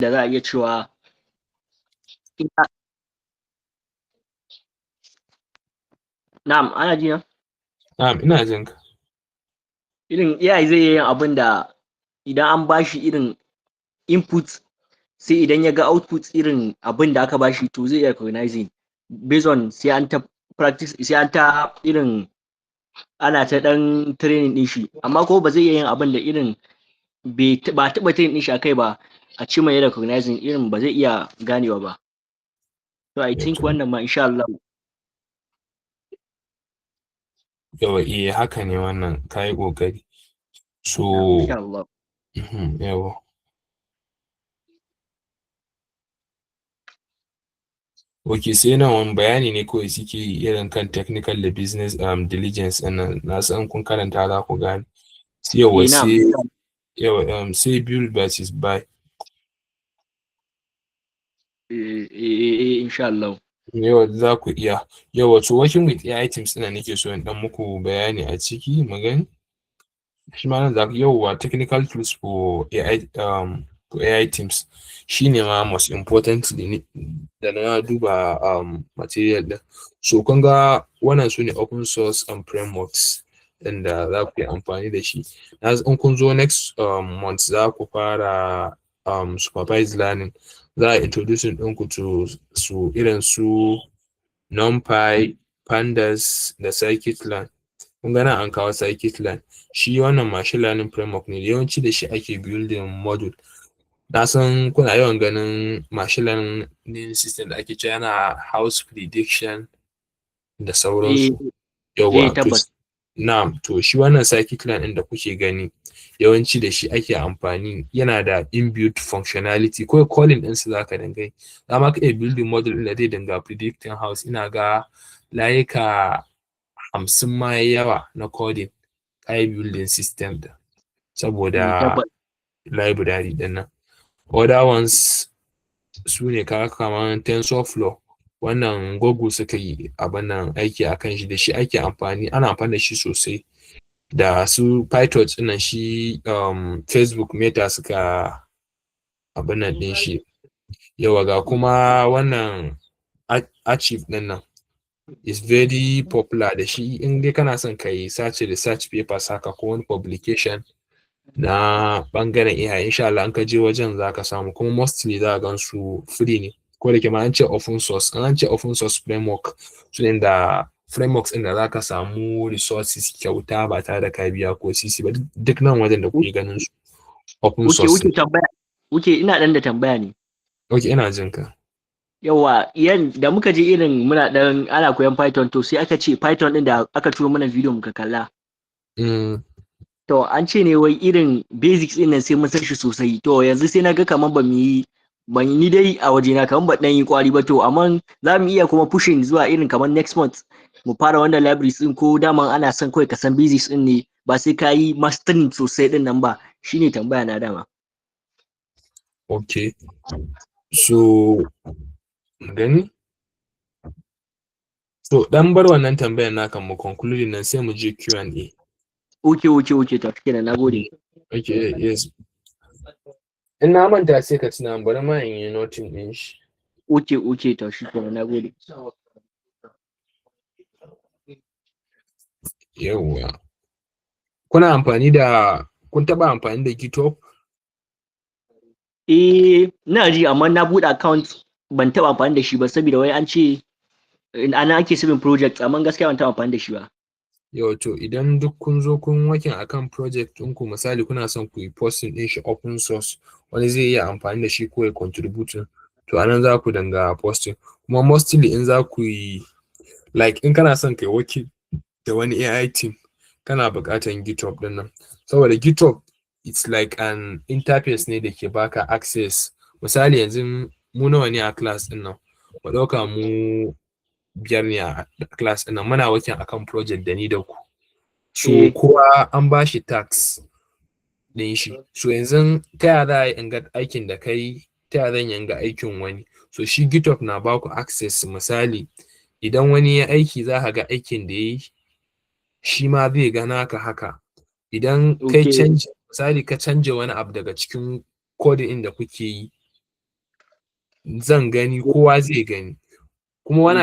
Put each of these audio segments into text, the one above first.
Da za a iya cewa ina. Na'am, ana ji na? Na'am, ina jin ka. Irin AI zai iya yin abin da idan an bashi irin input, sai idan ya ga output irin abin da aka bashi, to zai iya recognizing based on sai an ta practice, sai an ta irin ana ta dan training din shi. Amma ko ba zai iya yin abin da irin bai ba taɓa training din shi akai ba, a ce mai recognizing, irin ba zai iya ganewa ba. So I think wannan ma, insha Allah. Yawwa, eh, haka ne, wannan kayi ƙoƙari. So Insha Allah. Yawwa. Ok, sai nan wani bayani ne kawai suke yi irin kan technical da business diligence ɗin nan. Na san kun karanta za ku gane. Yawwa. Sai yawwa, sai build versus buy. Eh, insha Allah. Yawwa, za ku iya. Yawwa, to working with AI teams ɗin nan nake so in ɗan muku bayani a ciki mu gani. Shi ma nan za ku, yawwa, technical tools for AI teams shi ne ma most important da na duba material ɗin. So kun ga wannan su ne open source and frameworks ɗin da za ku yi amfani da shi. In kun zo next month za ku fara supervised learning. Za a introducing ɗinku to su irin su NumPy, Pandas da Scikit-learn. Kun ga nan an kawo Scikit-learn. Shi wannan machine learning framework ne, yawanci da shi ake building model. Na san kuna yawan ganin machine learning system da ake cewa yana house prediction da sauransu. Yawwa, Tabbas. Na'am, to shi wannan scikit-learn ɗin da kuke gani, yawanci da shi ake amfani, yana da inbuilt functionality, kawai calling ɗinsa za ka dinga yi. Za ma ka iya building model ɗin da zai dinga predicting house, ina ga layuka 50 ma yayi yawa na coding ka yi building system ɗin saboda library ɗin nan. Other ones su ne kaga kaman TensorFlow, wannan Google suka yi abun nan aiki a kan shi, da shi ake amfani, ana amfani da shi sosai. Da su PyTorch ɗin nan, shi Facebook Meta suka abun nan ɗin shi. Yawwa, ga kuma wannan Arxiv ɗin nan is very popular, da shi in dai kana son ka yi search research papers haka ko wani publication na ɓangaren AI, insha Allah in ka je wajen za ka samu, kuma mostly za ka gan su free ne. Ko da ke ma an ce open source, in an ce open source framework, su ne da frameworks ɗin da za ka samu resources kyauta ba tare da ka biya ko sisi ba. Duk nan wajen da kuke ganin su open source. Wuce tambaya. Wuce, ina ɗan da tambaya ne. Ok, ina jin ka. Yawwa, yan da muka je irin muna ɗan ana koyan Python, to sai aka ce Python ɗin da aka turo mana video muka kalla. To an ce ne wai irin basics ɗin nan sai mun san shi sosai. To yanzu sai na ga kamar ba mu yi ban ni dai a wajena kamar ba ɗan yi ƙwari ba. To amma za mu iya kuma pushing zuwa irin kamar next month mu fara wannan libraries ɗin, ko daman ana son kawai ka san basics ɗin ne, ba sai ka yi mastering sosai ɗin nan ba? Shine tambaya na dama. Okay. So gani? So dan bar wannan tambayar naka mu concluding nan, sai mu je Q&A. Okay, to kenan, nagode. Okay, yes. In na manta sai ka tuna, bari ma in yi noting ɗin shi. Okay, to shi kenan, nagode. Yawwa. Kun taɓa amfani da GitHub? Eh, ina ji, amma na buɗe account, ban taɓa amfani da shi ba, saboda wai an ce ana ake saving project, amma gaskiya ban taɓa amfani da shi ba. Yau, to idan duk kun zo kun working akan project ɗinku, misali kuna son ku yi posting ɗin shi open source, wani zai iya amfani da shi ko ya contributing, to anan za ku dinga posting. Kuma mostly in za ku yi, like in kana son kai working da wani AI team, kana buƙatan GitHub ɗin nan. Saboda GitHub, it's like an interface ne da ke baka access. Misali yanzu mu nawa ne a class ɗin nan? Mu ɗauka mu biyar ne a class ɗin nan, muna working akan project da ni da ku. So kowa an ba shi task ɗin shi. So yanzu ta ya za a yi in ga aikin da kai, ta ya zan yi in ga aikin wani? So shi GitHub na baku access, misali idan wani ya aiki, za ka ga aikin da ya yi, shi ma zai ga naka haka. Idan kai canji, misali ka canja wani abu daga cikin coding ɗin da kuke yi Zan gani, kowa zai gani. Kuma wani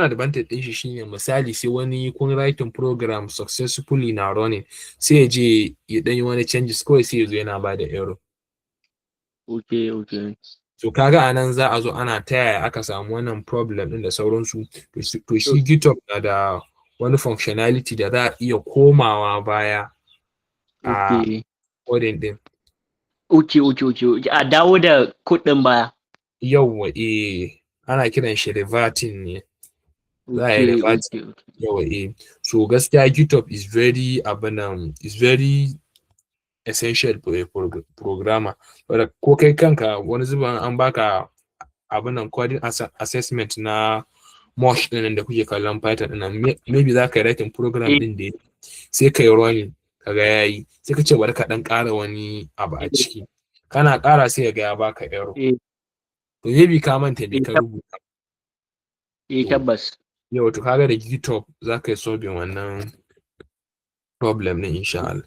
advantage ɗin shi shine, misali, sai wani kun writing program successfully na running, sai ya je ya ɗan yi wani changes kawai, sai ya zo yana bada error. So kaga a nan za a zo ana ta yaya aka samu wannan problem ɗin da sauransu. To shi GitHub na da wani functionality da za a iya komawa baya a coding ɗin. Okay, a dawo da code ɗin baya. Yawwa, eh, ana kiran shi reverting ne. Za a yi reverting. Yawwa, eh. So gaskiya GitHub is very abinan, is very essential for a programmer. Saboda ko kai kanka, wani zubin an baka abinan coding assessment na Mosh ɗin nan da kuke kallon Python ɗin nan, maybe za ka yi writing program ɗin da sai ka yi running, ka ga yayi, sai ka ce bari ka ɗan ƙara wani abu a ciki. Kana ƙara, sai ka ga ya baka error. To maybe ka manta me ka rubuta. Eh, tabbas. Yawwa, to kaga da GitHub za ka yi solving wannan problem ɗin, insha Allah.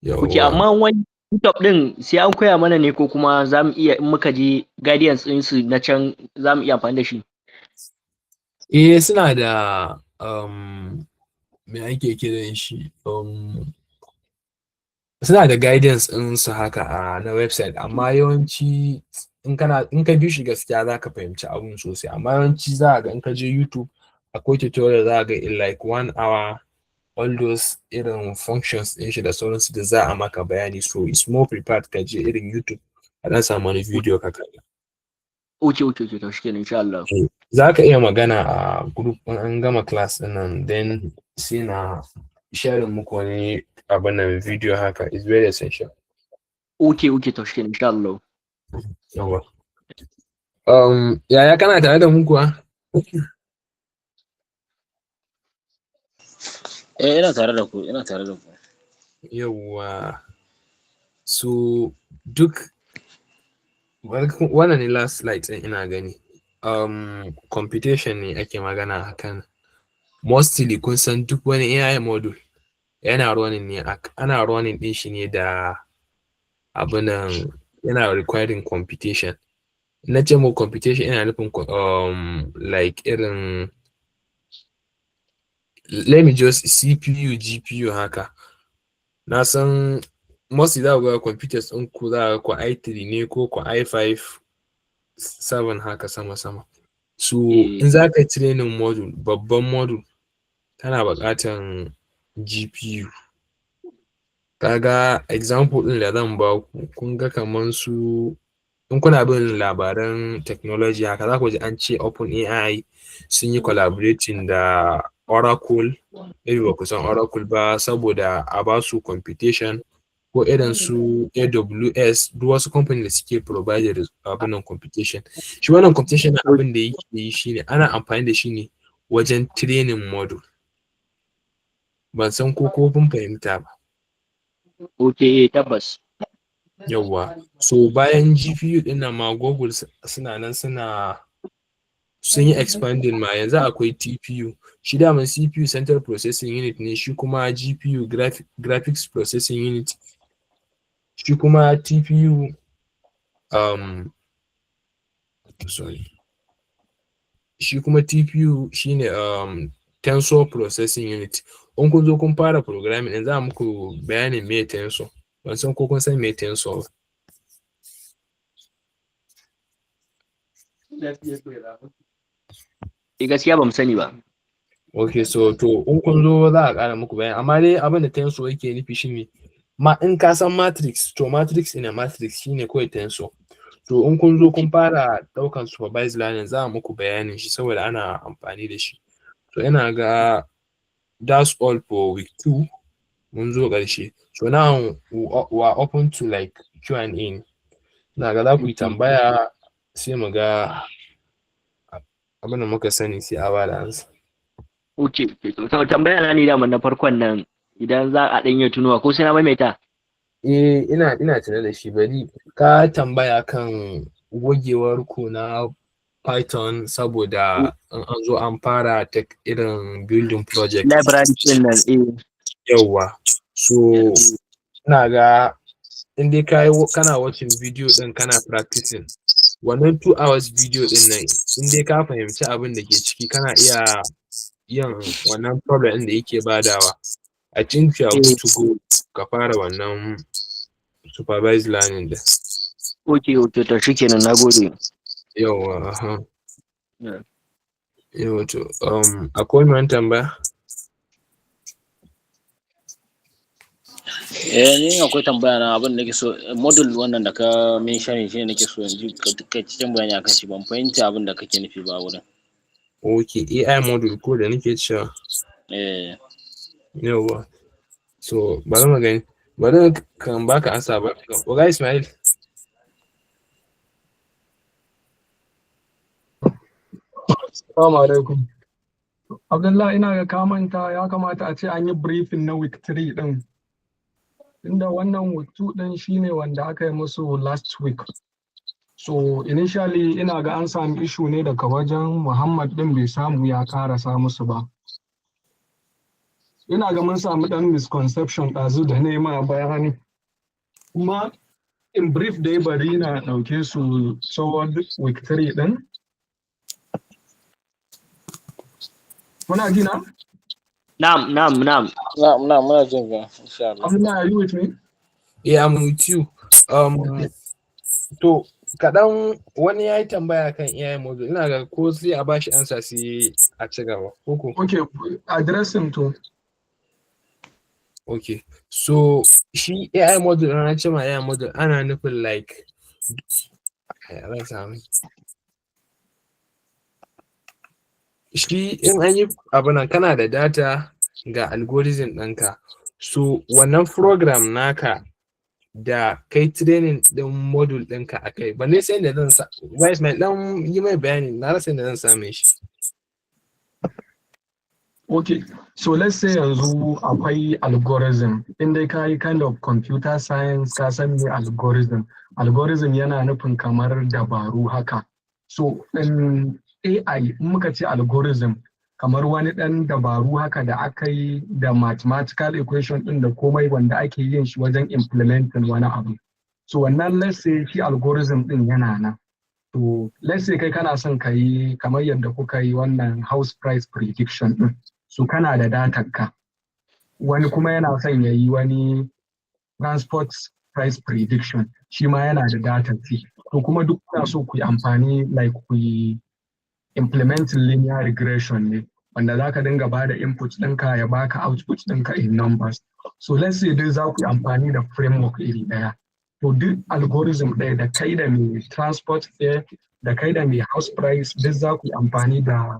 Okay, Yawwa. amma wani GitHub ɗin sai an koya mana ne, ko kuma za mu iya, in muka je guidance ɗinsu na can, za mu iya amfani da shi? Eh, suna da me ake kiran shi, suna da guidance ɗinsu haka a na website, amma yawanci in ka bi shi, gaskiya za ka fahimci abun sosai. Amma yawanci za ka ga in ka je YouTube akwai tutorial, za ka ga in like one hour all those irin functions ɗin shi da sauransu da za a maka bayani. So it's more preferred ka je irin YouTube a ɗan samu wani video ka kalla. Okay, to shikenan, insha Allah. Za ka iya magana a group in an gama class ɗin nan, then sai na sharing muku wani abun nan, video haka. Is very essential. Okay, to shikenan, insha Allah. Yawwa. Yaya, kana tare da mu kuwa? Eh, ina tare da ku, ina tare da ku. Yawwa. So duk wannan ne last slide ɗin ina gani. Computation ne ake magana akan. Mostly kun san duk wani AI model yana running ne, ana running ɗin shi ne da abunan, yana requiring computation. Na ce muku computation, ina nufin like irin, let me just, CPU, GPU haka. Na san mostly za ku ga computers ɗinku, za ku ga ko i3 ne ko i5 7 haka sama sama. So in za ka yi training model, babban model, tana buƙatan GPU. Kaga example ɗin da zan ba ku, kun ga kaman su, in kuna bin labaran technology haka, za ku ji an ce OpenAI sun yi collaborating da Oracle, maybe ba ku san Oracle ba, saboda a ba su computation, ko irin su AWS, duk wasu company da suke provide abun nan, computation. Shi wannan computation, abin da yake yi shine ana amfani da shi ne wajen training model. Ban san ko kun fahimta ba. Okay, eh, tabbas. Yawwa. So bayan GPU ɗin nan ma, Google suna nan suna sun yi expanding ma, yanzu akwai TPU. Shi daman CPU central processing unit ne, shi kuma GPU graphics processing unit. Shi kuma TPU, sorry. Shi kuma TPU shine tensor processing unit. In kun zo kun fara programming ɗin, za a muku bayanin meye tensor. Ban san ko kun san meye tensor ba. Eh, gaskiya ba mu sani ba. Okay, so to in kun zo za a ƙara muku bayani, amma dai abin da tensor yake nufi shine ma in ka san matrix, to matrix in a matrix shine kawai tensor. To in kun zo kun fara ɗaukan supervised learning, za a muku bayanin shi, saboda ana amfani da shi. To ina ga that's all for week 2. Mun zo ƙarshe. So now we are open to like Q&A. Ina ga za ku yi tambaya, sai mu ga abin da muka sani, sai a bada ansa. Okay, to tambaya na ne daman na farkon nan, idan za a ɗan iya tunowa, ko sai na maimaita? Eh, ina tune da shi. Bari ka tambaya kan gogewar ku na Python, saboda in an zo an fara tech irin building project. Library ɗin nan, eh. Yawwa. So ina ga in dai kana watching video ɗin, kana practicing, Wannan 2 hours video din nan, in dai ka fahimci abin da ke ciki, kana iya yin wannan problem ɗin da yake badawa. I think you are good to go ka fara wannan supervised learning din. Okay, to shikenan, nagode. Yawwa, aha. Yawwa, to akwai wani tambaya? Eh, ni akwai tambaya na. Abin da nake so, module wannan da ka mention, shi ne nake so in ji cikakken bayani akan shi. Ban fahimta abin da kake nufi ba wurin. Okay, AI module ko da nake cewa? Eh. Yawwa. So bari mu gani. Bari kan baka ansa ba. Oga Ismail. Assalamu alaikum. Abdullahi, ina ga ka manta, ya kamata a ce an yi briefing na week 3 din. Inda wannan week 2 din shine wanda aka yi musu last week. So initially ina ga an sami issue ne daga wajen Muhammad din, bai samu ya karasa musu ba. Ina ga mun samu dan misconception ɗazu da nema bayani. Kuma in brief dai, bari na ɗauke su toward week 3 din. Muna ji na? Na'am. Na'am, muna jin ka, insha Allah. Abdullahi, are you with me? Yeah, I'm with you. To, kaɗan wani ya yi tambaya kan AI module. Ina ga ko sai a bashi ansa sai a ci gaba. Koko? Okay, address him to. Okay. So, shi AI module, ana ce ma AI module, ana nufin like, ya zan samu. Shi in an yi abu nan, kana da data, ga algorithm ɗinka. So, wannan program naka da kai training ɗin module ɗinka a kai, ban dai san yadda zan sa, Vice mai ɗan yi mai bayani, na rasa yadda zan same shi. Okay, so let's say yanzu akwai algorithm. In dai ka yi kind of computer science, ka san me algorithm. Algorithm yana nufin kamar dabaru haka. So in AI, in muka ce algorithm, kamar wani ɗan dabaru haka da aka yi da mathematical equation ɗin da komai wanda ake yin shi wajen implementing wani abu. So wannan, let's say shi algorithm ɗin yana nan. To let's say kai kana son ka yi kamar yadda kuka yi wannan house price prediction ɗin. So kana da datar ka. Wani kuma yana son ya yi wani transport price prediction, shi ma yana da datar shi. To kuma duk kuna so ku yi amfani, like ku yi implementing linear regression ne, wanda za ka dinga ba da input ɗinka, ya baka output ɗinka in numbers. So let's say duk za ku yi amfani da framework iri ɗaya. To duk algorithm ɗaya, da kai da mai transport fare, da kai da mai house price, duk za ku yi amfani da,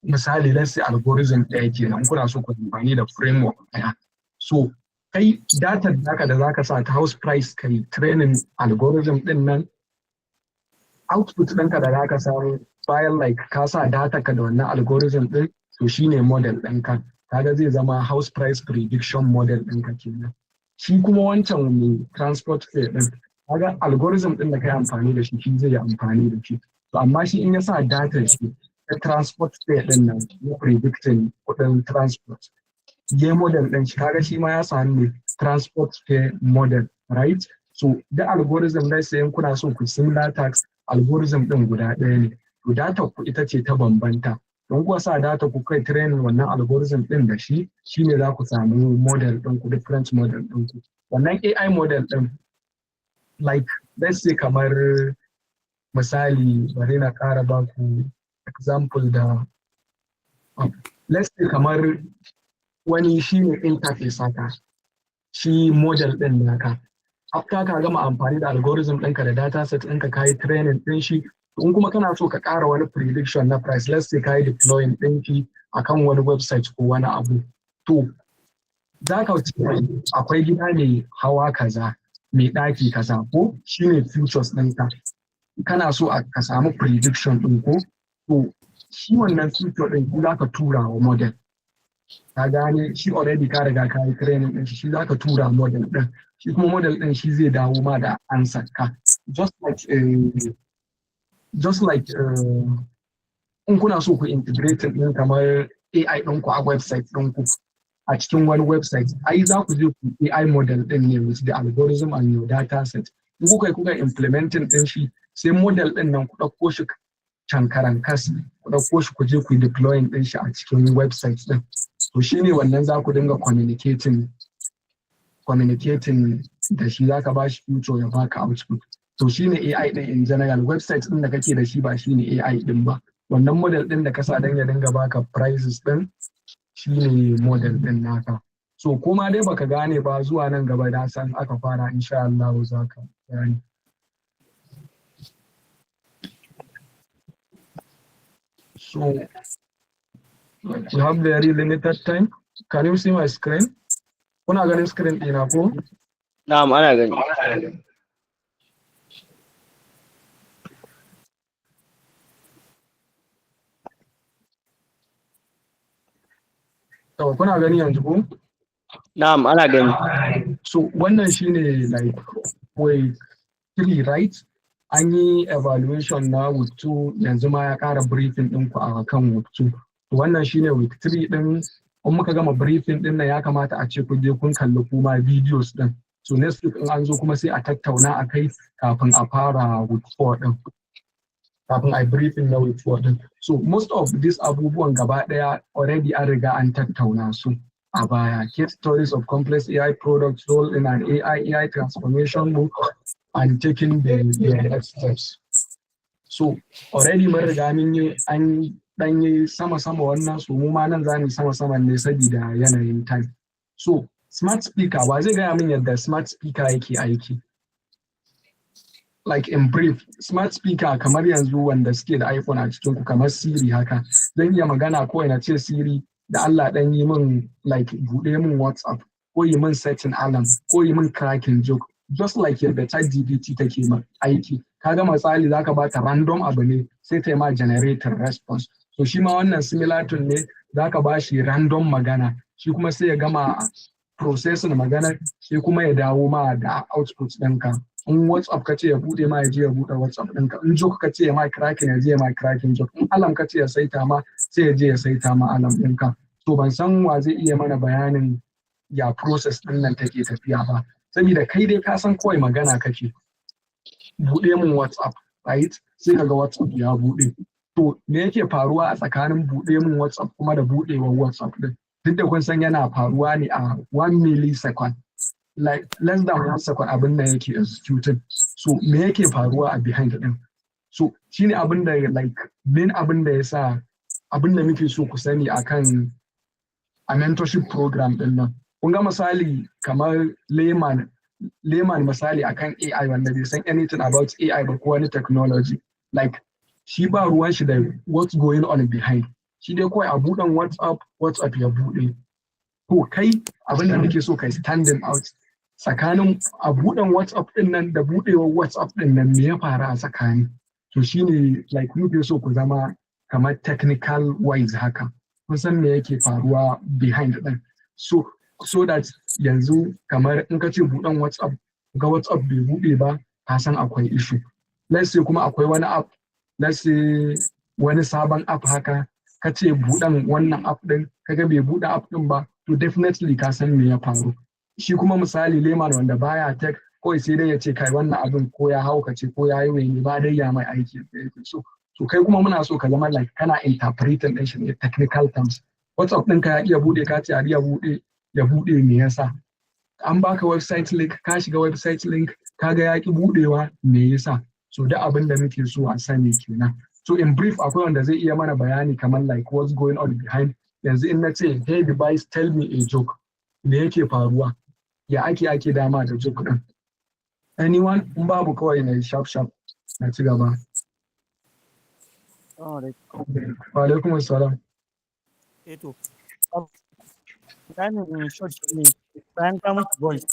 misali, let's say algorithm ɗaya kenan, kuna so ku yi amfani da framework ɗaya. So kai data naka da zaka sa ta house price kai training algorithm ɗin nan, output ɗinka da zaka samu bayan like ka sa data ka da wannan algorithm ɗin, to shine model ɗinka. Kaga zai zama house price prediction model ɗinka kenan. Shi kuma wancan mai transport fare ɗin, kaga algorithm ɗin da kai amfani da shi, shi zai yi amfani da shi. To amma shi in ya sa data shi ta transport fare ɗin nan na predicting kuɗin transport, ya model ɗin shi, kaga shi ma ya sami ne transport fare model, right? So da algorithm, let's say in kuna so ku similar task, algorithm ɗin guda ɗaya ne. To data ku ita ce ta bambanta. Don kuwa sa data ku kai training wannan algorithm ɗin da shi, shine za ku samu model ɗin ku, different model ɗin ku. Wannan AI model ɗin, like let's say kamar misali, bari na ƙara ba ku example da let's say kamar wani shine interface haka, shi model ɗin naka. After ka gama amfani da algorithm ɗinka da data set ɗinka, ka yi training ɗin shi, in kuma kana so ka ƙara wani prediction na price, let's say ka yi deploying ɗin shi akan wani website ko wani abu, to za ka ce akwai gida mai hawa kaza, mai ɗaki kaza, ko shine features ɗinka. Kana so ka samu prediction ɗin ko, to shi wannan feature ɗin shi za ka tura wa model. Ka gane? Shi already ka riga ka yi training ɗin shi, shi za ka tura model ɗin. Shi kuma model ɗin shi zai dawo ma da answer ka. Just like in kuna so ku integrate ɗin kamar AI ɗinku a website ɗinku, a cikin wani website, ai za ku je ku AI model ɗin ne with the algorithm and your data set. In kuka implementing din shi, sai model din nan ku ɗauko shi cankarankas, ku ɗauko shi ku je ku yi deploying din shi a cikin website din. To shine wannan za ku dinga communicating da shi, za ka ba shi feature ya baka output. To shine AI din in general. Website din da kake da shi ba shine AI din ba. Wannan model din da ka sa dan ya dinga baka prices din, shine model din naka. So kuma dai baka gane ba, zuwa nan gaba da san aka fara, insha Allah za ka gane. So we have very limited time. Can you see my screen? Kuna ganin screen ɗina ko? Na'am, ana gani. To, kuna gani yanzu ko? Na'am, ana gani. So wannan shine like week 3, right? An yi evaluation na week 2, yanzu ma ya ƙara briefing ɗinku a kan week 2. To wannan shine week 3 ɗin. In muka gama briefing ɗin nan, ya kamata a ce kun je kun kalli kuma videos ɗin. So next week in an zo kuma, sai a tattauna a kai kafin a fara week 4 ɗin. Kafin a briefing na week 4 ɗin. So most of these abubuwan gaba ɗaya already an riga an tattauna su a baya. Case stories of complex AI products, role in an AI transformation book, and taking the next steps. So already mun riga mun yi, an dan yi sama-sama wannan. So mu ma nan za mu yi sama-sama ne sabida yanayin time. So smart speaker, wa zai gaya min yadda smart speaker yake aiki? Like in brief, smart speaker kamar yanzu wanda suke da iPhone a cikin ku, kamar Siri haka. Zan iya magana ko ina ce, "Siri, da Allah dan yi min like buɗe min WhatsApp," ko "yi min setting alarm," ko "yi min cracking joke," just like yadda ChatGPT take ma aiki. Kaga misali zaka bata random abu ne, sai ta yi ma generator response. So shi ma wannan similar to ne, zaka ba shi random magana, shi kuma sai ya gama processing magana, sai kuma ya dawo ma da output ɗinka. In WhatsApp ka ce ya buɗe ma, ya je ya buɗe WhatsApp ɗinka. In joke ka ce ya ma cracking, ya je ya ma cracking joke. In alarm ka ce ya saita ma, sai ya je ya saita ma alarm ɗinka. To ban san wa zai iya mana bayanin ya process ɗin nan take tafiya ba, saboda kai dai ka san kawai magana kake, "Buɗe mun WhatsApp," right? Sai kaga WhatsApp ya buɗe. To me yake faruwa a tsakanin "buɗe mun WhatsApp" kuma da buɗewar WhatsApp ɗin? Duk da kun san yana faruwa ne a 1 millisecond, like less than 1 second abin nan yake executing. So me yake faruwa a behind din? So shine abin da like main abin da yasa abin da muke so ku sani akan a mentorship program din nan. Kun ga misali kamar layman misali akan AI, wanda bai san anything about AI ba ko wani technology, like shi ba ruwan shi da what's going on behind. Shi dai kawai a buɗan WhatsApp, WhatsApp ya buɗe. To kai abin da nake so kai standing out, tsakanin a buɗan WhatsApp din nan da buɗewar WhatsApp din nan, me ya faru a tsakani? To shine like muke so ku zama kamar technical wise haka, kun san me yake faruwa behind din, so that yanzu kamar in ka ce "buɗan WhatsApp," ga WhatsApp bai buɗe ba, ka san akwai issue. Let's say kuma akwai wani app, let's say wani sabon app haka, ka ce "buɗan wannan app ɗin," kaga bai buɗe app ɗin ba, to definitely ka san me ya faru. Shi kuma misali layman wanda baya tech, kawai sai dai ya ce, "Kai, wannan abin ko ya haukace ko ya yi wani ba dai ya mai aiki yadda yake so." So kai kuma muna so ka zama like kana interpreting ɗin shi ne technical terms. WhatsApp ɗinka ya iya buɗe, ka ce a iya buɗe, ya buɗe, me yasa? An baka website link, ka shiga website link, kaga ya ki buɗewa, me yasa? So da abin da muke so a sani kenan. So in brief, akwai wanda zai iya mana bayani kamar like what's going on behind? Yanzu in na ce, "Hey device, tell me a joke," me yake faruwa? Ya ake dama da joke din? Anyone? In babu, kawai na sharp sharp na ci gaba. Wa alaikum assalam. Eh, to bayanin in short ne, bayan ka mishi voice,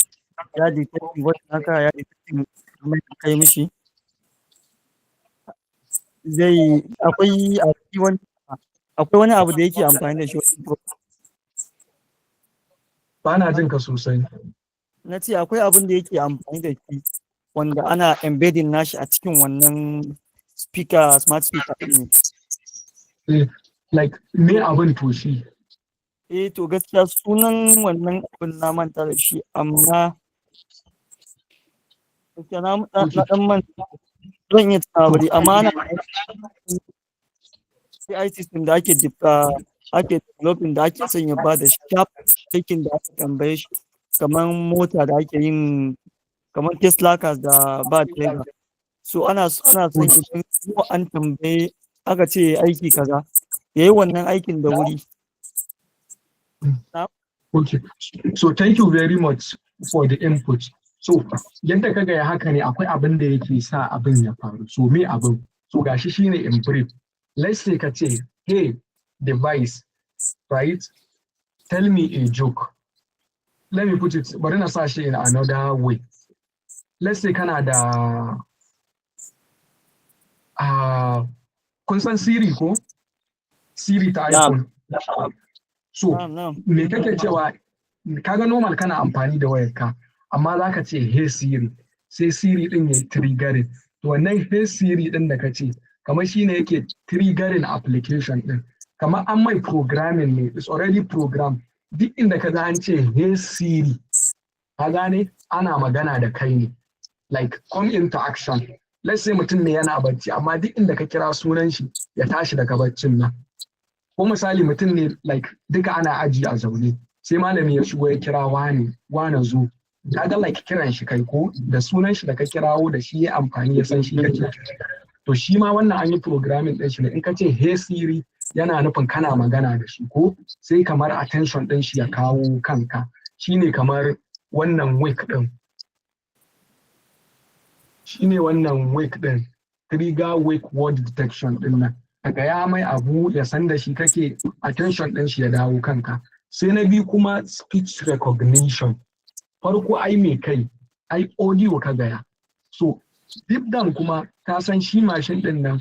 ya detect voice naka, ya detect mai kai mishi, zai akwai wani abu da yake amfani da shi wajen Ba na jin ka sosai. Na ce akwai abin da yake amfani da shi wanda ana embedding nashi a cikin wannan speaker, smart speaker ɗin ne. Eh, like me abin to shi? Eh, to gaskiya sunan wannan abin na manta da shi, amma Gaskiya na dan manta, zan iya tunawa ba dai, amma ana AI system da ake developing da ake son ya ba da sharp aikin da aka tambaye shi, kamar mota da ake yin, kamar Tesla cars da ba driver. So ana son idan ko an tambaye, aka ce aiki kaza, yayi wannan aikin da wuri. Okay, so thank you very much for the input. So yadda ka gaya haka ne, akwai abin da yake sa abin ya faru. So me abin? So gashi shine in brief. Let's say ka ce, "Hey device, right? Tell me a joke." Let me put it, bari na sa shi in another way. Let's say kana da kun san Siri ko? Siri ta Na'am. iPhone. So Na'am. me kake cewa? Kaga normal kana amfani da wayarka, amma za ka ce, "Hey Siri," sai Siri din yayi triggering. To wannan "Hey Siri" din da ka ce, kamar shine yake triggering application din, kamar an mai programming ne, it's already programmed. Duk inda ka ga an ce "Hey Siri," ka gane ana magana da kai ne, like come into action. Let's say mutum ne yana bacci, amma duk inda ka kira sunan shi ya tashi daga baccin nan. Ko misali mutum ne, like duka ana aji a zaune, sai malami ya shigo ya kira wani, "Wane, zo." Kaga like kiran shi kai ko da sunan shi da ka kirawo da shi ya amfani ya san shi kake. To shi ma wannan an yi programming din shi ne, in ka ce "Hey Siri," yana nufin kana magana da shi ko sai kamar attention din shi ya kawo kanka. Shine kamar wannan wake din, shine wannan wake din, trigger wake word detection din nan. Daga ya mai abu ya san da shi kake, attention din shi ya dawo kanka. Sai na biyu kuma, speech recognition. Farko ai me kai ai audio ka gaya. So deep down kuma ka san shi mashin din nan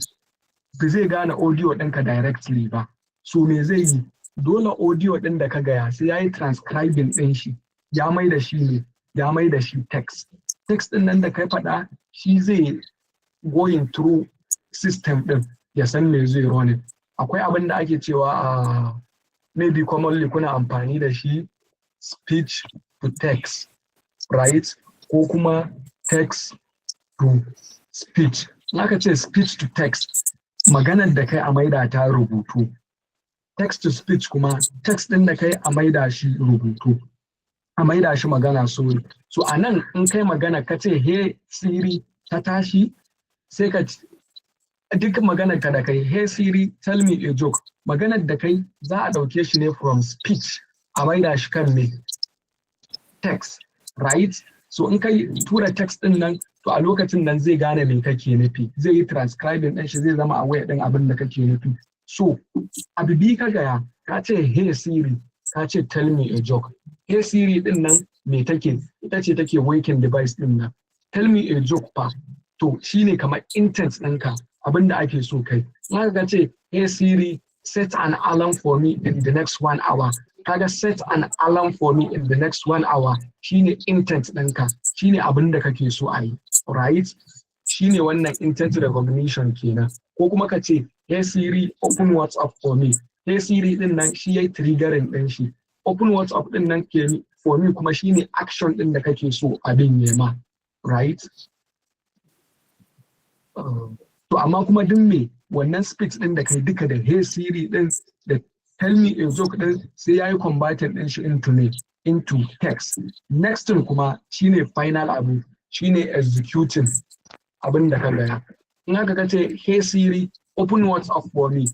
ba zai gane audio ɗinka directly ba. So me zai yi? Dole audio ɗin da ka gaya sai ya yi transcribing ɗin shi, ya mai da shi ne, ya mai da shi text. Text ɗin nan da kai faɗa shi zai going through system ɗin ya san me zai running. Akwai abin da ake cewa a maybe commonly kuna amfani da shi, speech to text, right? Ko kuma text to speech. In aka ce speech to text, maganar da kai a maida ta rubutu. Text to speech kuma, text ɗin da kai a maida shi rubutu, a maida shi magana, sorry. So a nan in kai magana ka ce "Hey Siri," ta tashi, sai ka duk maganar ka da kai, "Hey Siri, tell me a joke," maganar da kai za a ɗauke shi ne from speech a maida shi kan me? Text, right? So in kai tura text din nan, to a lokacin nan zai gane me kake nufi, zai yi transcribing din shi, zai zama aware din abin da kake nufi. So abu biyu ka gaya, ka ce "Hey Siri," ka ce "Tell me a joke." "Hey Siri" din nan me take? Ita ce take waking device din nan. "Tell me a joke" fa? To shine kamar intent ɗinka, abin da ake so kai. In aka ce, "Hey Siri, set an alarm for me in the next one hour," kaga "set an alarm for me in the next one hour" shine intent ɗinka, shine abin da kake so a yi, right? Shine wannan intent recognition kenan. Ko kuma ka ce, "Hey Siri, open WhatsApp for me." "Hey Siri" din nan shi yayi triggering din shi. "Open WhatsApp" din nan ke "for me" kuma shine action din da kake so abin ya ma, right? To amma kuma duk me wannan speech din da kai duka, da "Hey Siri" din da "tell me a joke" din, sai yayi converting din shi into me? Into text. Next thing kuma shine final abu, shine executing abin da ka gaya. In haka ka ce, "Hey Siri, open WhatsApp for me,"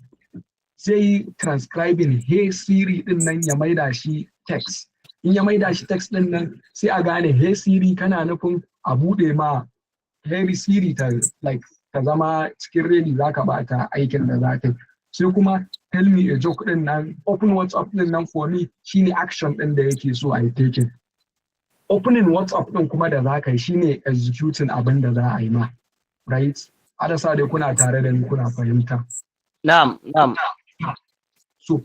sai yi transcribing "Hey Siri" din nan ya maida shi text. In ya maida shi text din nan, sai a gane "Hey Siri" kana nufin a bude ma "Hey Siri" ta like ta zama cikin ready, zaka ba ta aikin da za ta yi. Sai kuma "tell me a joke" din nan, "open WhatsApp" din nan "for me" shine action din da yake so a yi taking. Opening WhatsApp din kuma da za ka yi shine executing abin da za a yi ma, right? Ada sa dai kuna tare da ni, kuna fahimta? Na'am. So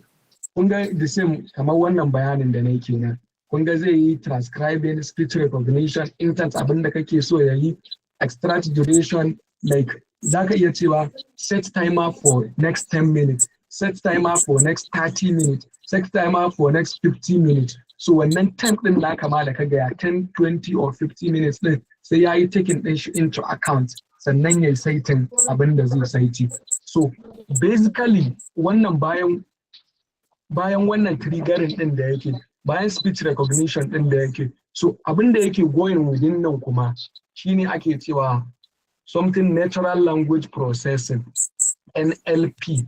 kun ga the same kamar wannan bayanin da na yi kenan. Kun ga zai yi transcribing, speech recognition, intent, abin da kake so ya yi, extract duration, like za ka iya cewa set timer for next 10 minutes, set timer for next 30 minutes, set timer for next 50 minutes. So wannan time din naka ma da ka gaya, 10, 20 or 50 minutes din, sai Sai ya yi taking din shi into account, sannan ya yi saitin abin da zai saiti. So basically wannan bayan wannan triggering din da yake, bayan speech recognition din da yake, so abin da yake going within nan kuma shine ake cewa something natural language processing, NLP.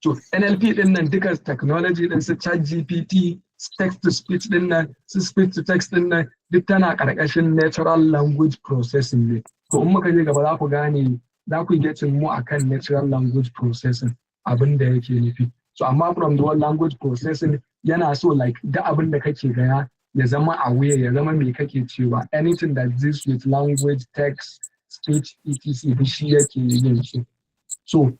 To NLP din nan duka technology din su ChatGPT, text to speech din nan, su speech to text din nan, duk tana karkashin natural language processing ne. To in muka je gaba za ku gane, za ku getting mu akan natural language processing, abin da yake nufi. So amma from the word language processing, yana so like duk abin da kake gaya ya zama aware, ya zama me kake cewa. Anything that deals with language, text, speech, etc., duk shi yake yin shi. So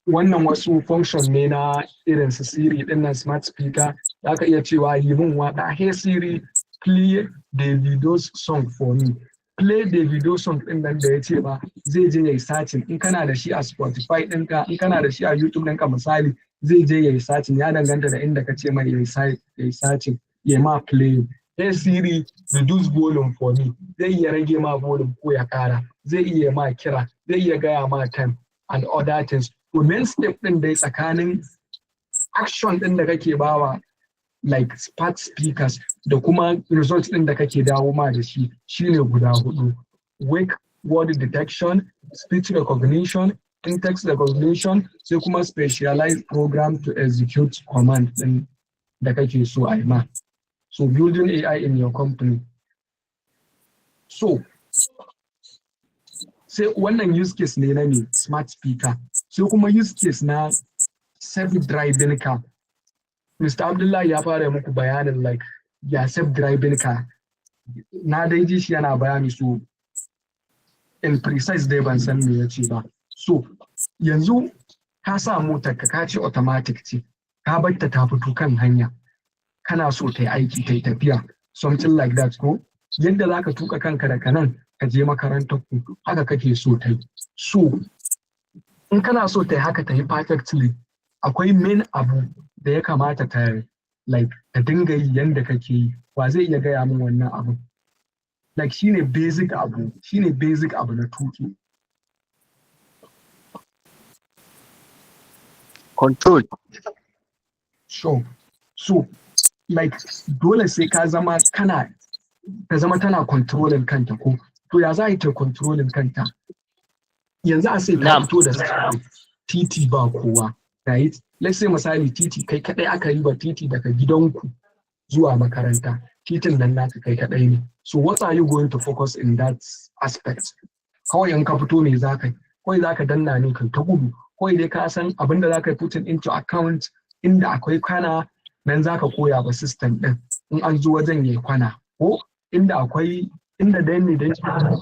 wannan wasu function ne na irin su Siri din nan, smart speaker. Za ka iya cewa yi min waƙa, "Hey Siri, play Davido's song for me." Play Davido song din nan da ya ce ba, zai je yayi searching. In kana da shi a Spotify ɗinka, in kana da shi a YouTube ɗinka misali, zai je yayi searching, ya danganta da inda ka ce mai yayi searching, ya ma play. "Hey Siri, reduce volume for me." Zai iya rage ma volume ko ya kara, zai iya ma kira, zai iya gaya ma time and other things. To main step din dai tsakanin action din da kake bawa like smart speakers da kuma result din da kake dawo ma da shi shine guda hudu: wake word detection, speech recognition, in-text recognition, sai kuma specialized program to execute command din da kake so a yi ma. So building AI in your company. So sai wannan use case ne na ne smart speaker. Sai kuma use case na self-driving car. Mr. Abdullahi ya fara muku bayanin like ya self-driving car. Na dai ji shi yana bayani, so in precise dai ban san me ya ce ba. So yanzu ka sa motar ka ce automatic ce, ka bar ta ta fito kan hanya, kana so ta yi aiki, ta yi tafiya, something like that, ko yadda za ka tuka kanka daga nan ka je makarantar ku, haka kake so ta yi. So in kana so ta yi haka, ta yi perfectly, akwai main abu da ya kamata ta like ta dinga yi yanda kake yi. Wa zai iya gaya min wannan abu? Like shine basic abu, shine basic abu na tuki. Control. Sure. So like dole sai ka zama kana ta zama tana controlling kanta, ko? To ya za a yi ta controlling kanta? Yanzu a sai ka fito da safe, titi ba kowa, right? Let's say misali titi kai kadai aka yi ba, titi daga gidanku zuwa makaranta, titin nan naka kai kadai ne. So what are you going to focus in that aspect? Kawai in ka fito, me za ka yi? Kawai za ka danna ne kai ta gudu. Kawai dai ka san abin da za ka yi putting into account, inda akwai kwana nan za ka koya wa system din in an zo wajen yayi kwana, ko inda akwai inda dai ne dai.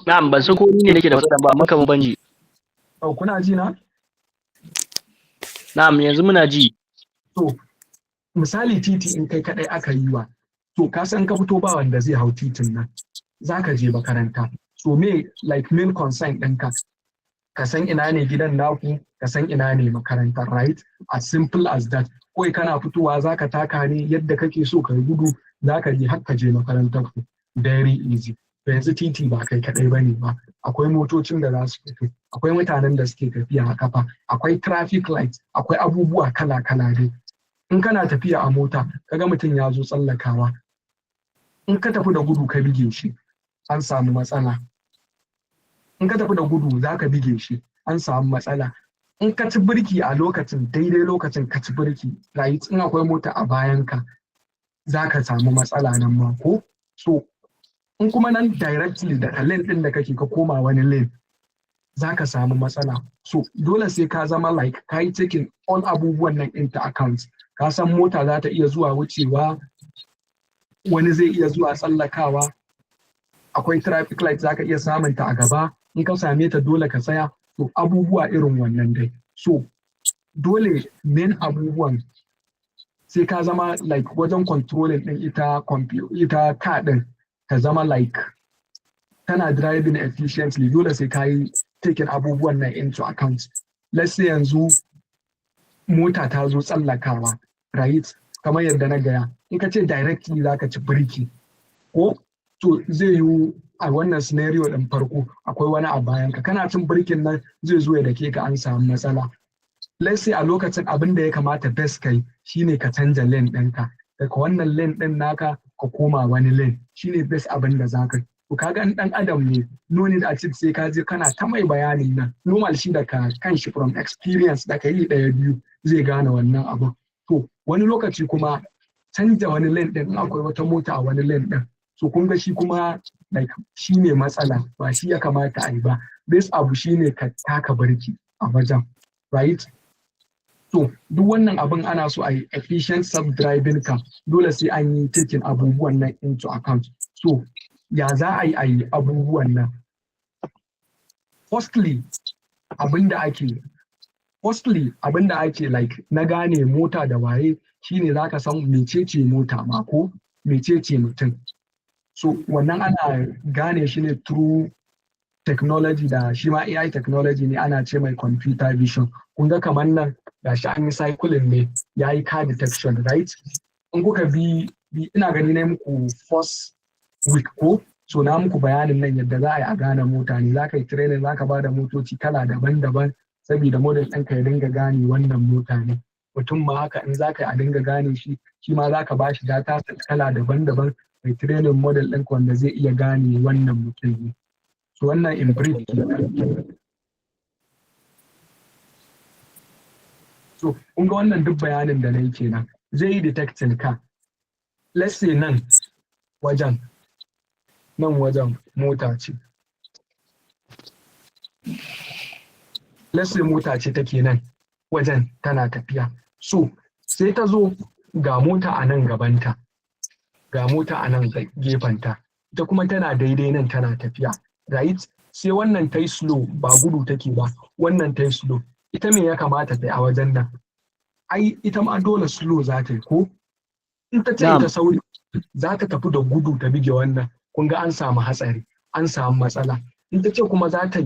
Na'am, ban san ko ni ne nake da matsala ba, amma kamar ban ji. Oh, kuna ji na? Na'am, yanzu muna ji. To misali titi in kai kadai aka yi wa, to ka san ka fito ba wanda zai hau titin nan, za ka je makaranta. So me like main concern ɗinka? Ka san ina ne gidan naku, ka san ina ne makarantar, right? As simple as that. Kawai kana fitowa za ka taka ne yadda kake so, ka yi gudu, za ka je har ka je makarantar ku, very easy. To yanzu titi ba kai kadai bane ba, akwai motocin da za su fito, akwai mutanen da suke tafiya a kafa, akwai traffic light, akwai abubuwa kala kala dai. In kana tafiya a mota kaga mutum ya zo tsallakawa, in ka tafi da gudu ka bige shi, an samu matsala. In ka tafi da gudu za ka bige shi, an samu matsala. In ka ci birki a lokacin, daidai lokacin ka ci birki, right, in akwai mota a bayan ka, za ka samu matsala nan ma, ko? So in kuma nan directly daga lane din da kake ka koma wani lane, za ka samu matsala. So dole sai ka zama like ka yi taking all abubuwan nan into account. Ka san mota za ta iya zuwa wucewa, wani zai iya zuwa tsallakawa, akwai traffic light, za ka iya samun ta a gaba, in ka same ta dole ka tsaya. To abubuwa irin wannan dai. So dole main abubuwan sai ka zama like wajen controlling din ita ita car din ta zama like tana driving efficiently, dole sai ka yi taking abubuwan nan into account. Let's say yanzu mota ta zo tsallakawa, right? Kamar yadda na gaya, in ka ce directly za ka ci birki, ko to zai yiwu A wannan scenario ɗin farko, akwai wani a bayan ka, kana cin birkin nan, zai zo ya dake ka, an samu matsala. Let's say a lokacin abin da ya kamata best kai shine ka canja lane ɗinka daga wannan lane ɗin naka ka koma wani lane, shine best abin da zaka yi. To kaga in ɗan adam ne, no need a ce sai ka je kana ta mai bayanin nan. Normal, shi da ka kanshi, from experience da ka yi ɗaya biyu, zai gane wannan abin. To wani lokaci kuma canja wani lane ɗin, in akwai wata mota a wani lane ɗin, so kun ga shi kuma like shi ne matsala, ba shi ya kamata a yi ba. Best abu shine ka taka birki a wajen, right? To duk wannan abin ana so a yi efficient self-driving car, dole sai an yi taking abubuwan nan into account. So ya za a yi abubuwan nan? Firstly, abin da ake like na gane mota da waye shine za ka san mecece mota ma ko mecece mutum. So wannan ana gane shi ne through technology da shi ma AI technology ne, ana ce mai computer vision. Kun ga kamar nan gashi an yi cycling ne, ya yi car detection, right? In kuka bi, ina gani na muku first week ko, so na muku bayanin nan yadda za a yi a gane mota ne. Za ka yi training, za ka ba da motoci kala daban-daban saboda model ɗinka ya dinga gane wannan mota ne. Mutum ma haka, in za ka yi a dinga gane shi, shi ma za ka ba shi data set kala daban-daban, mai training model ɗinka wanda zai iya gane wannan mutum ne. So wannan in brief kenan. So kun ga wannan duk bayanin da na yi kenan, zai yi detecting ka. Let's say nan wajen mota ce. Let's say mota ce take nan wajen tana tafiya. So sai ta zo, ga mota a nan gabanta, ga mota a nan gefenta, ita kuma tana daidai nan tana tafiya, right? Sai wannan ta yi slow, ba gudu take ba, wannan ta yi slow. Ita me ya kamata ta yi a wajen nan? Ai ita ma dole slow za ta yi ko? In ta ce ita sauri za ta tafi da gudu ta bige wannan, kun ga an samu hatsari, an samu matsala. In ta ce kuma za ta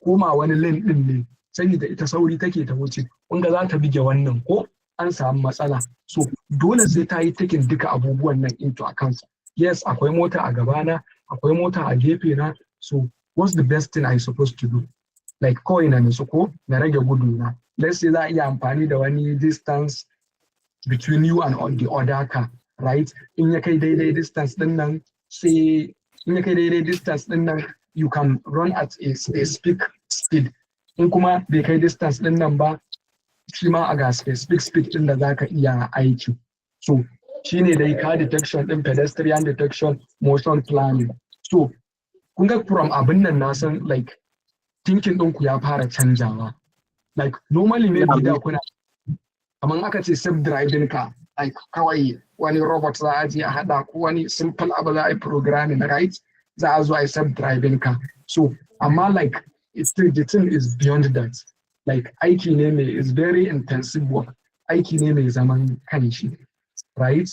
koma wani lane din ne saboda ita sauri take ta wuce, kun ga za ta bige wannan ko, an samu matsala. So dole sai ta yi taking duka abubuwan nan into account. Yes, akwai mota a gabana, akwai mota a gefe na, so what's the best thing I supposed to do? Like kawai na nutsu ko na rage gudu na. Let's say za a iya amfani da wani distance between you and on the other car, right? In ya kai daidai distance din nan, sai in ya kai daidai distance din nan, you can run at a specific speed. In kuma bai kai distance din nan ba, shi ma a ga specific speed din da zaka iya aiki. So shine dai car detection din, pedestrian detection, motion planning. So kun ga from abin nan, na san like thinking ɗinku ya fara canjawa. Like normally maybe da kuna kamar aka ce self driving car, like kawai wani robot za a je a haɗa ko wani simple abu za a yi programming, right? Za a zo a yi self driving car. So amma like it's still, the thing is beyond that. Like aiki ne mai is very intensive work, aiki ne mai zaman kanshi, right?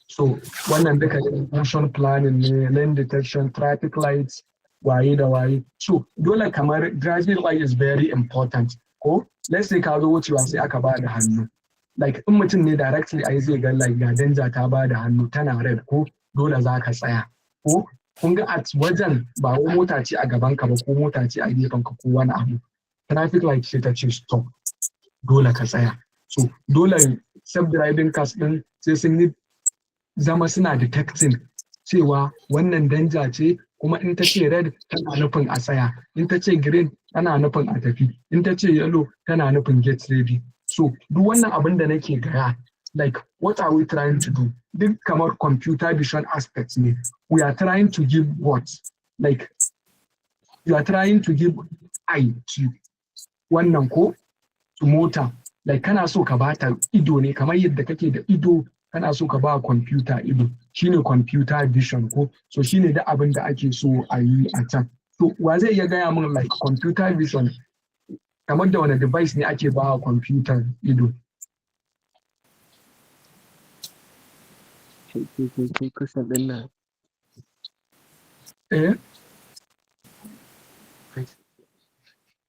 So wannan duka motion planning ne, lane detection, traffic lights, waye da waye. So dole kamar driving light is very important ko. Let's say ka zo wucewa sai aka ba da hannu. Like in mutum ne directly, ai zai ga like ga danger, ta ba da hannu tana red ko, dole za ka tsaya ko. Kun ga at wajen ba wai mota ce a gaban ka ba ko mota ce a gefen ka ko wani abu, traffic light ce ta ce stop, dole ka tsaya. So dole self driving cars din sai sun yi zama suna detecting cewa wannan danger ce, kuma in ta ce red tana nufin a tsaya, in ta ce green tana nufin a tafi, in ta ce yellow tana nufin get ready. So duk wannan abin da nake gaya, like what are we trying to do? Duk kamar computer vision aspects ne. We are trying to give what? Like you are trying to give eye to wannan ko to mota. Like kana so ka bata ido ne, kamar yadda kake da ido, kana so ka ba computer ido, shine computer vision ko. So shine da abin da ake so a yi a can. So wa zai iya gaya min like computer vision, kamar da wani device ne ake ba computer ido? Kusan ɗin nan. Eh,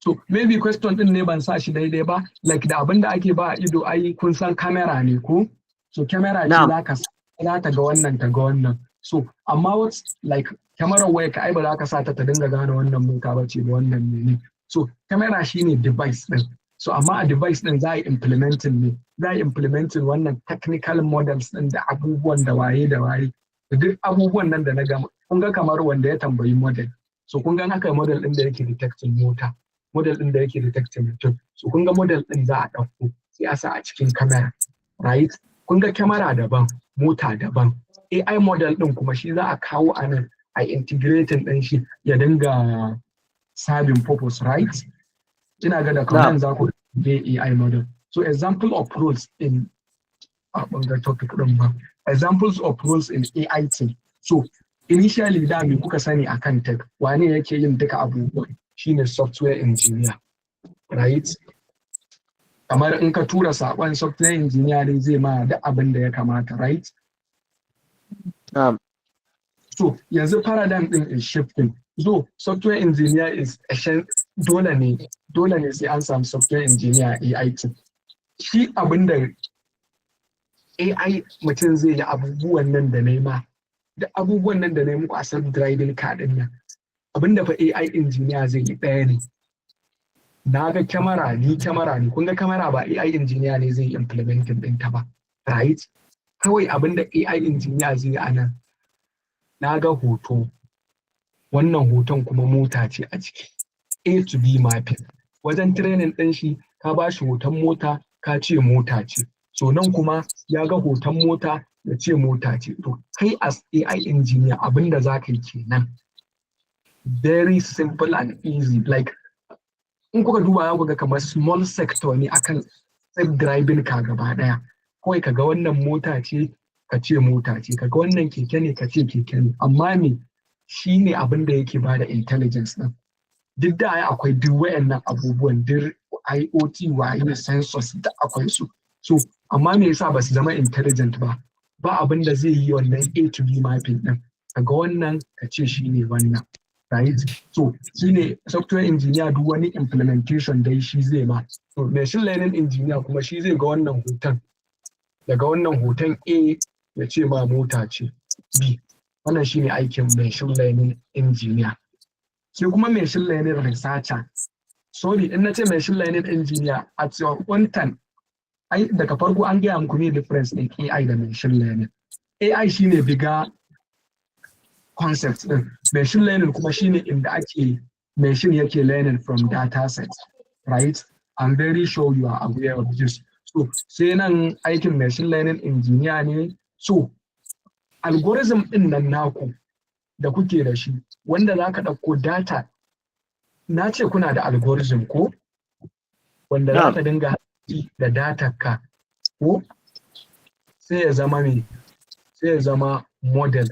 so maybe question din ne ban sa shi daidai ba. Like da abin da ake ba ido, ai kun san camera ne ko? So camera ce za ka za ta ga wannan, ta ga wannan. So amma what's like kyamarar waya ka, ai ba za ka sa ta ta dinga gane wannan mota ba ce da wannan mene. So camera shine device din. So amma a device din za a yi implementing ne, za a yi implementing wannan technical models din da abubuwan da waye da waye da duk abubuwan nan da na gama. Kun ga kamar wanda ya tambayi model. So kun ga aka yi model din da yake detecting mota, model din da yake detecting mutum. So kun ga model din za a ɗauko sai a sa a cikin camera, right? Kun ga camera daban, mota daban. AI model din kuma shi za a kawo a nan, a integrating din shi ya dinga serving purpose, right? Ina ga da comment za ku ga AI model. So example of roles in a bangar topic din ba, examples of roles in AI team. So initially da me kuka sani akan tech? Wane yake yin duka abubuwan? Shine software engineer, right? Kamar in ka tura saƙon, software engineer ne zai ma duk abin da ya kamata, right? Na'am. So yanzu paradigm din is shifting. So software engineer is dole ne, dole ne sai an samu software engineer a AI team. Shi abin da AI mutum zai yi, abubuwan nan da nema da abubuwan nan da na muku a self driving car din nan, abin da fa AI engineer zai yi ɗaya ne. Na ga kyamara ni, kyamara ne. Kun ga kyamara ba AI engineer ne zai yi implementing ɗinta ba, right? Kawai abin da AI engineer zai yi a nan, na ga hoto, wannan hoton kuma mota ce a ciki, A to B mapping. Wajen training ɗin shi, ka ba shi hoton mota, ka ce mota ce. So nan kuma ya ga hoton mota, ya ce mota ce. To kai as AI engineer, abin da za ka yi kenan. Very simple and easy. Like in kuka duba za ku ga kamar small sector ne akan self driving car gaba daya. Kawai ka ga wannan mota ce, ka ce mota ce, ka ga wannan keke ne, ka ce keke ne. Amma me shi ne abin da yake bada intelligence din? Duk da ai akwai duk wayannan abubuwan, duk IoT, waye, sensors da akwai su. So amma me yasa ba su zama intelligent ba? Ba abin da zai yi wannan A to B mapping din, kaga wannan ka ce shi ne wannan, right? So shi ne software engineer, duk wani implementation dai shi zai ma. So machine learning engineer kuma shi zai ga wannan hoton, daga wannan hoton A ya ce ma mota ce B. Wannan shine aikin machine learning engineer. Sai kuma machine learning researcher. Sorry, in na ce machine learning engineer, at your own time, ai daga farko an gaya muku ne difference ɗin AI da machine learning. AI shine bigger concept din, machine learning kuma shine inda ake machine yake learning from data set, right? I'm very sure you are aware of this. So sai nan aikin machine learning engineer ne. So algorithm din nan naku da kuke da shi, wanda za ka ɗauko data, na ce kuna da algorithm ko wanda za ka dinga da data ka ko, sai ya zama me? Sai ya zama model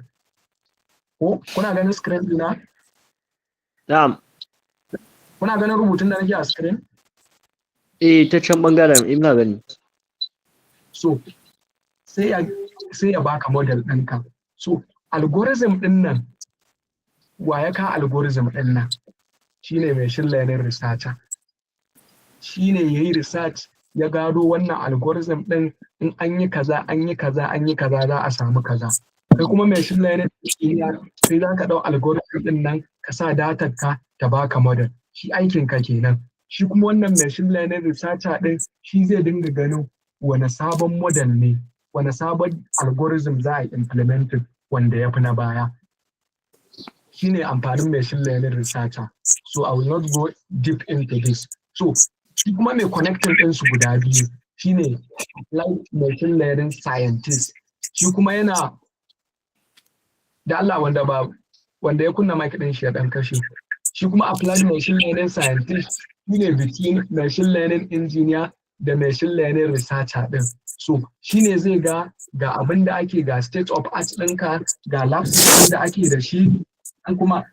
ko. Kuna ganin screen dina? Na'am. Kuna ganin rubutun da nake a screen? Eh, ta can bangaren ina gani. So sai ya baka model ɗinka. So algorithm ɗin nan, wa ya ka algorithm ɗin nan? Shine machine learning researcher. Shine yayi research ya gado wannan algorithm ɗin, in an yi kaza, an yi kaza, an yi kaza, za a samu kaza. Kai kuma machine learning engineer, sai za ka ɗau algorithm ɗin nan ka sa datar ka ta baka model. Shi aikin ka kenan. Shi kuma wannan machine learning researcher ɗin, shi zai dinga ganin wane sabon model ne, wane sabon algorithm za a implementing wanda ya fi na baya. Shine amfanin machine learning researcher. So I will not go deep into this. So shi kuma mai connecting ɗinsu guda biyu shine like machine learning scientist. Shi kuma yana da Allah wanda ba wanda ya kunna mic ɗin shi ya ɗan kashe. Shi kuma applied machine learning scientist shine between machine learning engineer da machine learning researcher ɗin. So shine zai ga ga abin da ake, ga state of art ɗinka, ga labs ɗin da ake da shi. An kuma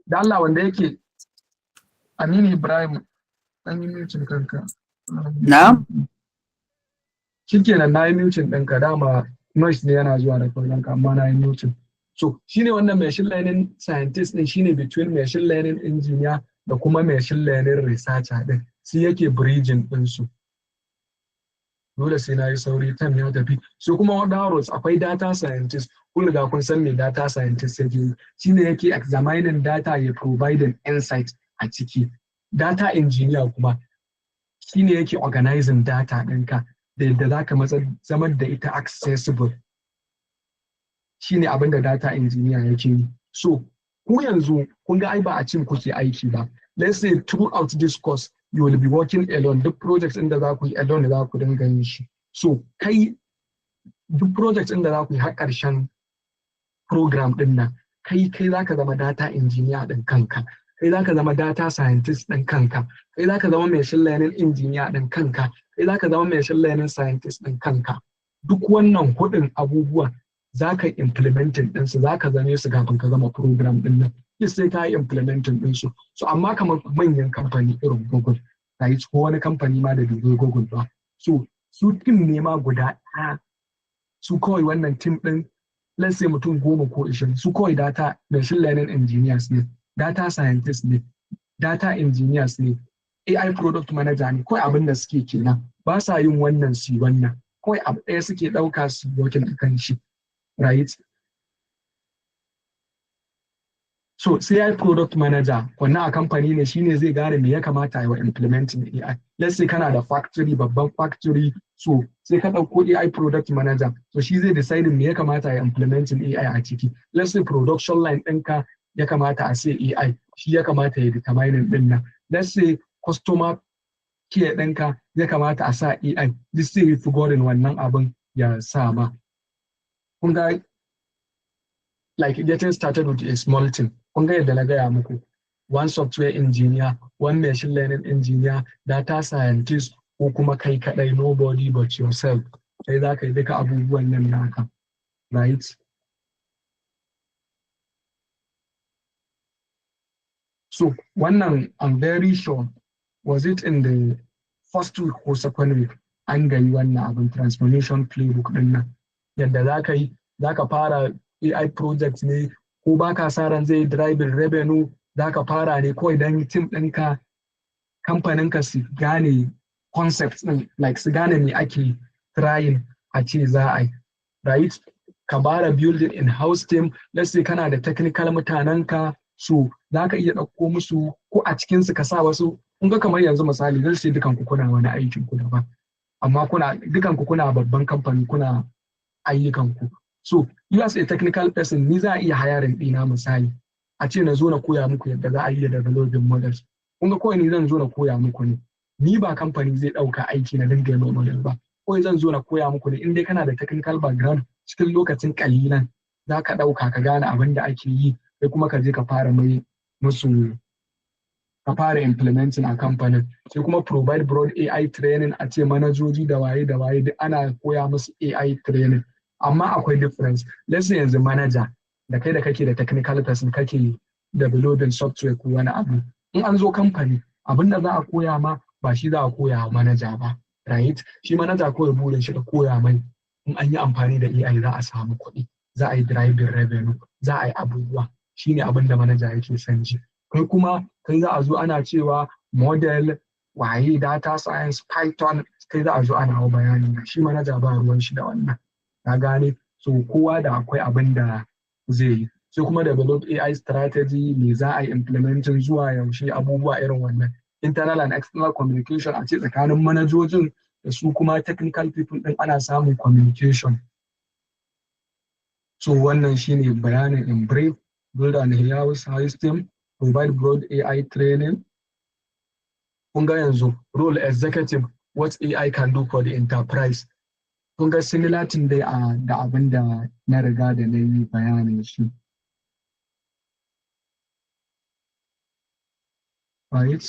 da Allah wanda yake Aminu Ibrahim, ɗan yi muting kanka. Na'am. Shikenan, na yi muting ɗinka. Dama noise ne yana zuwa da kullum ka, amma na yi muting. So shine wannan machine learning scientist ɗin, shine between machine learning engineer da kuma machine learning researcher ɗin. Shi yake bridging ɗinsu. Dole sai na yi sauri, time ya tafi. So kuma other roles, akwai data scientist. Kun riga kun san me data scientist yake yi, shine yake examining data ya providing insight a ciki. Data engineer kuma shine yake organizing data ɗinka da yadda za ka zamar da ita accessible. Shine abin da data engineer yake yi. So ku yanzu kun ga ai ba a team kuke aiki ba. Let's say throughout this course you will be working alone. Duk project ɗin da za ku yi, alone za ku dinga yin shi. So kai, duk project ɗin da za ku yi har ƙarshen program ɗin nan, kai za ka zama data engineer ɗin kanka, kai za ka zama data scientist ɗin kanka, kai za ka zama machine learning engineer ɗin kanka, kai za ka zama machine learning scientist ɗin kanka. Duk wannan hudun abubuwan za ka implementing ɗinsu, za ka zame su kafin ka gama program ɗin nan. Sai ka yi implementing ɗinsu. So amma kamar manyan kamfani irin Google, right, ko wani kamfani ma da bai Google ba, so su team ne ma guda ɗaya. Su kawai wannan team ɗin, let's say mutum 10 ko 20, su kawai data machine learning engineers ne, data scientists ne, data engineers ne, AI product manager ne. Kawai abin da suke kenan, ba sa yin wannan su wannan, kawai abu ɗaya suke ɗauka su working akan shi, right? So sai product manager wannan a kamfani ne, shine zai gane me ya kamata a yi wa implementing AI. Let's say kana da factory, babban factory, so sai ka ɗauko AI product manager. So shi zai decide me ya kamata a yi implementing AI a ciki. Let's say production line ɗinka ya kamata a sai AI, shi ya kamata ya determine ɗin nan. Let's say customer care ɗinka ya kamata a sa AI, duk sai yi figuring wannan abin ya sa ma. Kun ga, like getting started with a small team. Kun ga yadda na gaya muku, one software engineer, one machine learning engineer, data scientist, ko kuma kai kadai, nobody but yourself, kai za ka yi duka abubuwan nan naka, right? So wannan, I'm very sure, was it in the first week or second week an gayi wannan abin, transformation playbook din nan, yadda za ka yi, za ka fara AI project ne ko ba ka sa ran zai driving revenue, za ka fara ne kawai don team ɗinka, kamfaninka su gane concepts ɗin, like su gane me ake trying a ce za a yi, right? Ka bara building in-house team. Let's say kana da technical mutanenka, so za ka iya ɗauko musu ko a cikinsu ka sa wasu. Kun ga kamar yanzu misali, let's say dukanku kuna wani aikin ku daban, amma kuna dukanku kuna babban kamfani, kuna ayyukanku. So you as a technical person, ni za a iya hiring ɗina misali a ce na zo na koya muku yadda za a iya developing models. Kun ga kawai ni zan zo na koya muku ne, ni ba kamfani zai ɗauka aiki na dinga mai model ba, kawai zan zo na koya muku ne. In dai kana da technical background, cikin lokacin kalilan za ka ɗauka ka gane abin da ake yi, sai kuma ka je ka fara mai musu, ka fara implementing a kamfanin. Sai kuma provide broad AI training, a ce manajoji da waye da waye duk ana koya musu AI training. Amma akwai difference. Let's say yanzu manager da kai da kake da technical person, kake developing software ko wani abu, in an zo kamfani, abin da za a koya ma ba shi za a koya wa manager ba, right? Shi manager kawai burin shi da koya mai in an yi amfani da AI za a samu kuɗi, za a yi driving revenue, za a yi abubuwa, shine abin da manager yake son ji. Kai kuma kai za a zo ana cewa model waye, data science, Python, kai za a zo ana hau bayani. Shi manager ba ruwan shi da wannan, ka gane? So kowa da akwai abin da zai yi. Sai kuma develop AI strategy, me za a yi implementing, zuwa yaushe, abubuwa irin wannan. Internal and external communication, a ce tsakanin manajojin da su kuma technical people din ana samun communication. So wannan shine bayanin in brief. Build an in-house system, provide broad AI training. Kun ga yanzu role executive, what AI can do for the enterprise. Kun ga similar thing dai a da abin da na riga da na yi bayanin shi, right?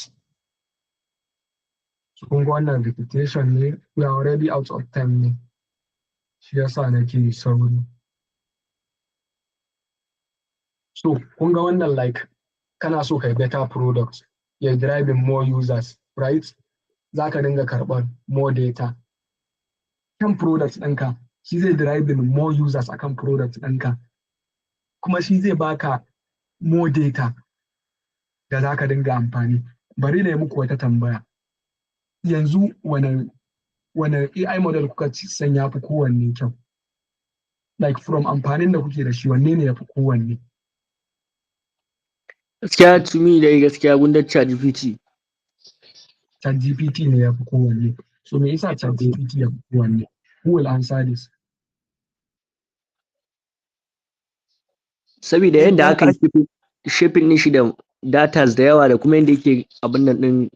So kun ga wannan repetition ne, we are already out of time ne, shi yasa nake sauri. So kun ga wannan, like kana so kai better product ya driving more users, right? Za ka dinga karɓar more data kan product ɗinka, shi zai driving more users akan product ɗinka, kuma shi zai baka more data da za ka dinga amfani. Bari na yi muku wata tambaya yanzu, wani Wane AI model kuka san ya fi kowanne kyau? Like, from amfanin da kuke da shi, wanne ne ya fi kowanne? Gaskiya, to me dai, gaskiya gundar ChatGPT. ChatGPT ne ya fi kowanne. So me yasa ChatGPT ya fi kowanne? Who will answer this? Saboda yadda aka yi shaping din shi da datas da yawa, da kuma yadda yake abin nan din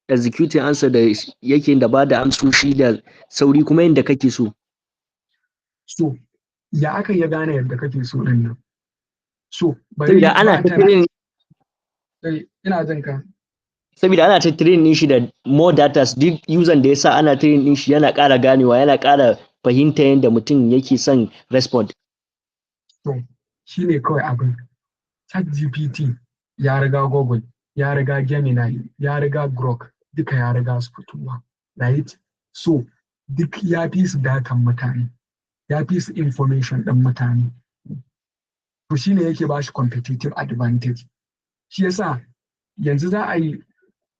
executing answer, da yake da ba da amsoshi da sauri, kuma yadda kake so. So ya aka iya gane yadda kake so din nan? So bari Saboda ana ta training. Ina jin ka. Saboda ana ta training din shi da more data. Duk user da yasa ana training din shi, yana ƙara ganewa, yana ƙara fahimta yadda mutum yake son respond. To, shine kawai abin. ChatGPT ya riga Google, ya riga Gemini, ya riga Grok, duka ya riga su fitowa, right? So duk ya fi su datan mutane, ya fi su information ɗin mutane. To, shine yake ba shi competitive advantage. Shi yasa yanzu za a yi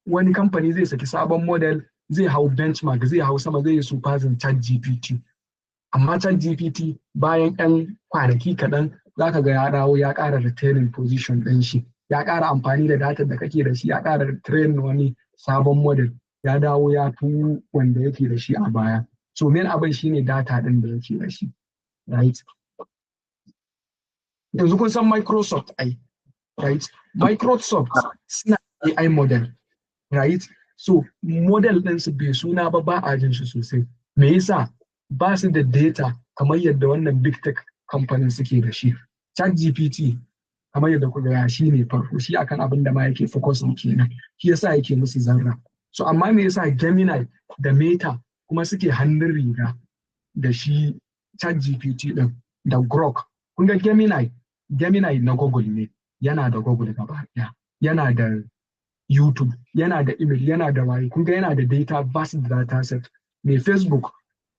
wani kamfani zai saki sabon model, zai hau benchmark, zai hau sama, zai yi surpassing ChatGPT. Amma ChatGPT bayan 'yan kwanaki kaɗan za ka ga ya dawo ya ƙara retaining position ɗin shi, ya ƙara amfani da data da kake da shi, ya ƙara train wani sabon model, ya dawo ya fi wanda yake da shi a baya. So main abin shine data ɗin da yake da shi, right? Yanzu kun san Microsoft ai, right? Microsoft suna AI model, right? So model ɗinsu bai suna ba, ba a jin shi sosai. Me yasa? Ba su da data kamar yadda wannan big tech company suke da shi. ChatGPT, kamar yadda kuka ga, shi ne farko, shi akan abin da ma yake focusing kenan, shi yasa yake musu zarra. So amma me yasa Gemini da Meta kuma suke hannun riga da shi ChatGPT din da Grok? Kun ga Gemini, Gemini na Google ne, yana da Google gaba ɗaya, yana da YouTube, yana da email, yana da waye. Kun ga yana da data, vast data set. Mai Facebook,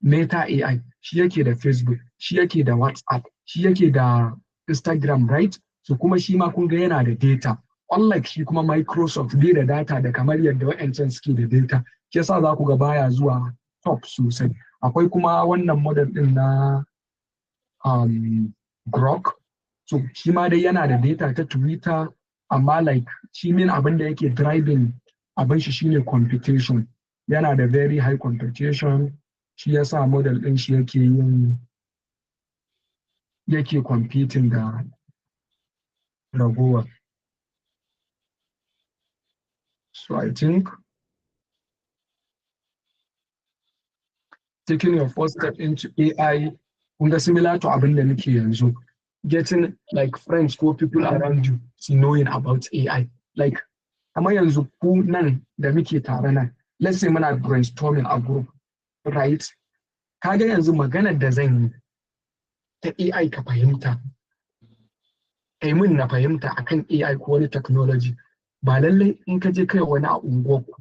Meta AI, shi yake da Facebook, shi yake da WhatsApp, shi yake da Instagram, right? So kuma shi ma kun ga yana da data, unlike shi kuma Microsoft bai da data da kamar yadda wa'ancan suke da data. Shi yasa za ku ga baya zuwa top sosai. Akwai kuma wannan model din na Grok. So shi ma dai yana da data ta Twitter, amma like shi main abin da yake driving abin shi shine computation. Yana da very high computation, shi yasa model din shi yake yin yake competing da ragowar. So I think taking your first step into AI, kun ga similar to abin da muke yanzu, getting like friends ko people around you to knowing about AI. Like kamar yanzu ku nan da muke tare nan, let's say muna brainstorming a group, right? Kaga yanzu maganar da zan yi ta AI, ka fahimta, kai min na fahimta akan AI ko wani technology, ba lallai in ka je kai wani a unguwarku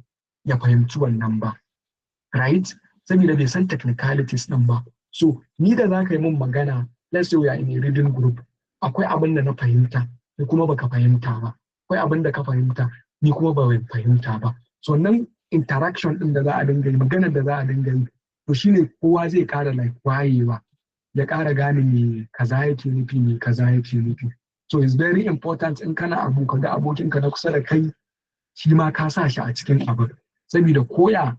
ya fahimci wannan ba, right? Saboda bai san technicalities din ba. So ni da za ka yi min magana, let's say we are in a reading group, akwai abin da na fahimta, ni kuma baka fahimta ba. Akwai abin da ka fahimta, ni kuma ba fahimta ba. So nan interaction din da za a dinga yi, maganar da za a dinga yi, to shine kowa zai ƙara like wayewa, ya ƙara gane me kaza yake nufi, me kaza yake nufi. So it's very important in kana abu, ka ga abokinka na kusa da kai, shi ma ka sa shi a cikin abin. Saboda koya,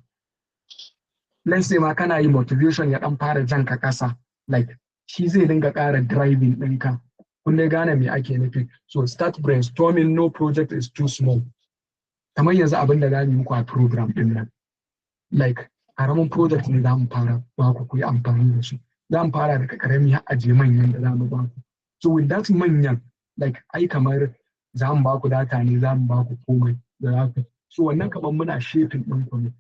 let's say ma kana yi motivation ya dan fara jan ka kasa, like shi zai dinga ƙara driving ɗinka. Kun dai gane me ake nufi? So start brainstorming. No project is too small. Kamar yanzu abin da za mu yi muku a program ɗin nan, like karamin project ne za mu fara ba ku, ku yi amfani da shi. Za mu fara daga karami har aje manyan da za mu ba ku. So with that manyan, like ai kamar za mu ba ku data ne, za mu ba ku komai da za ku. So wannan kamar muna shaping ɗin ku ne.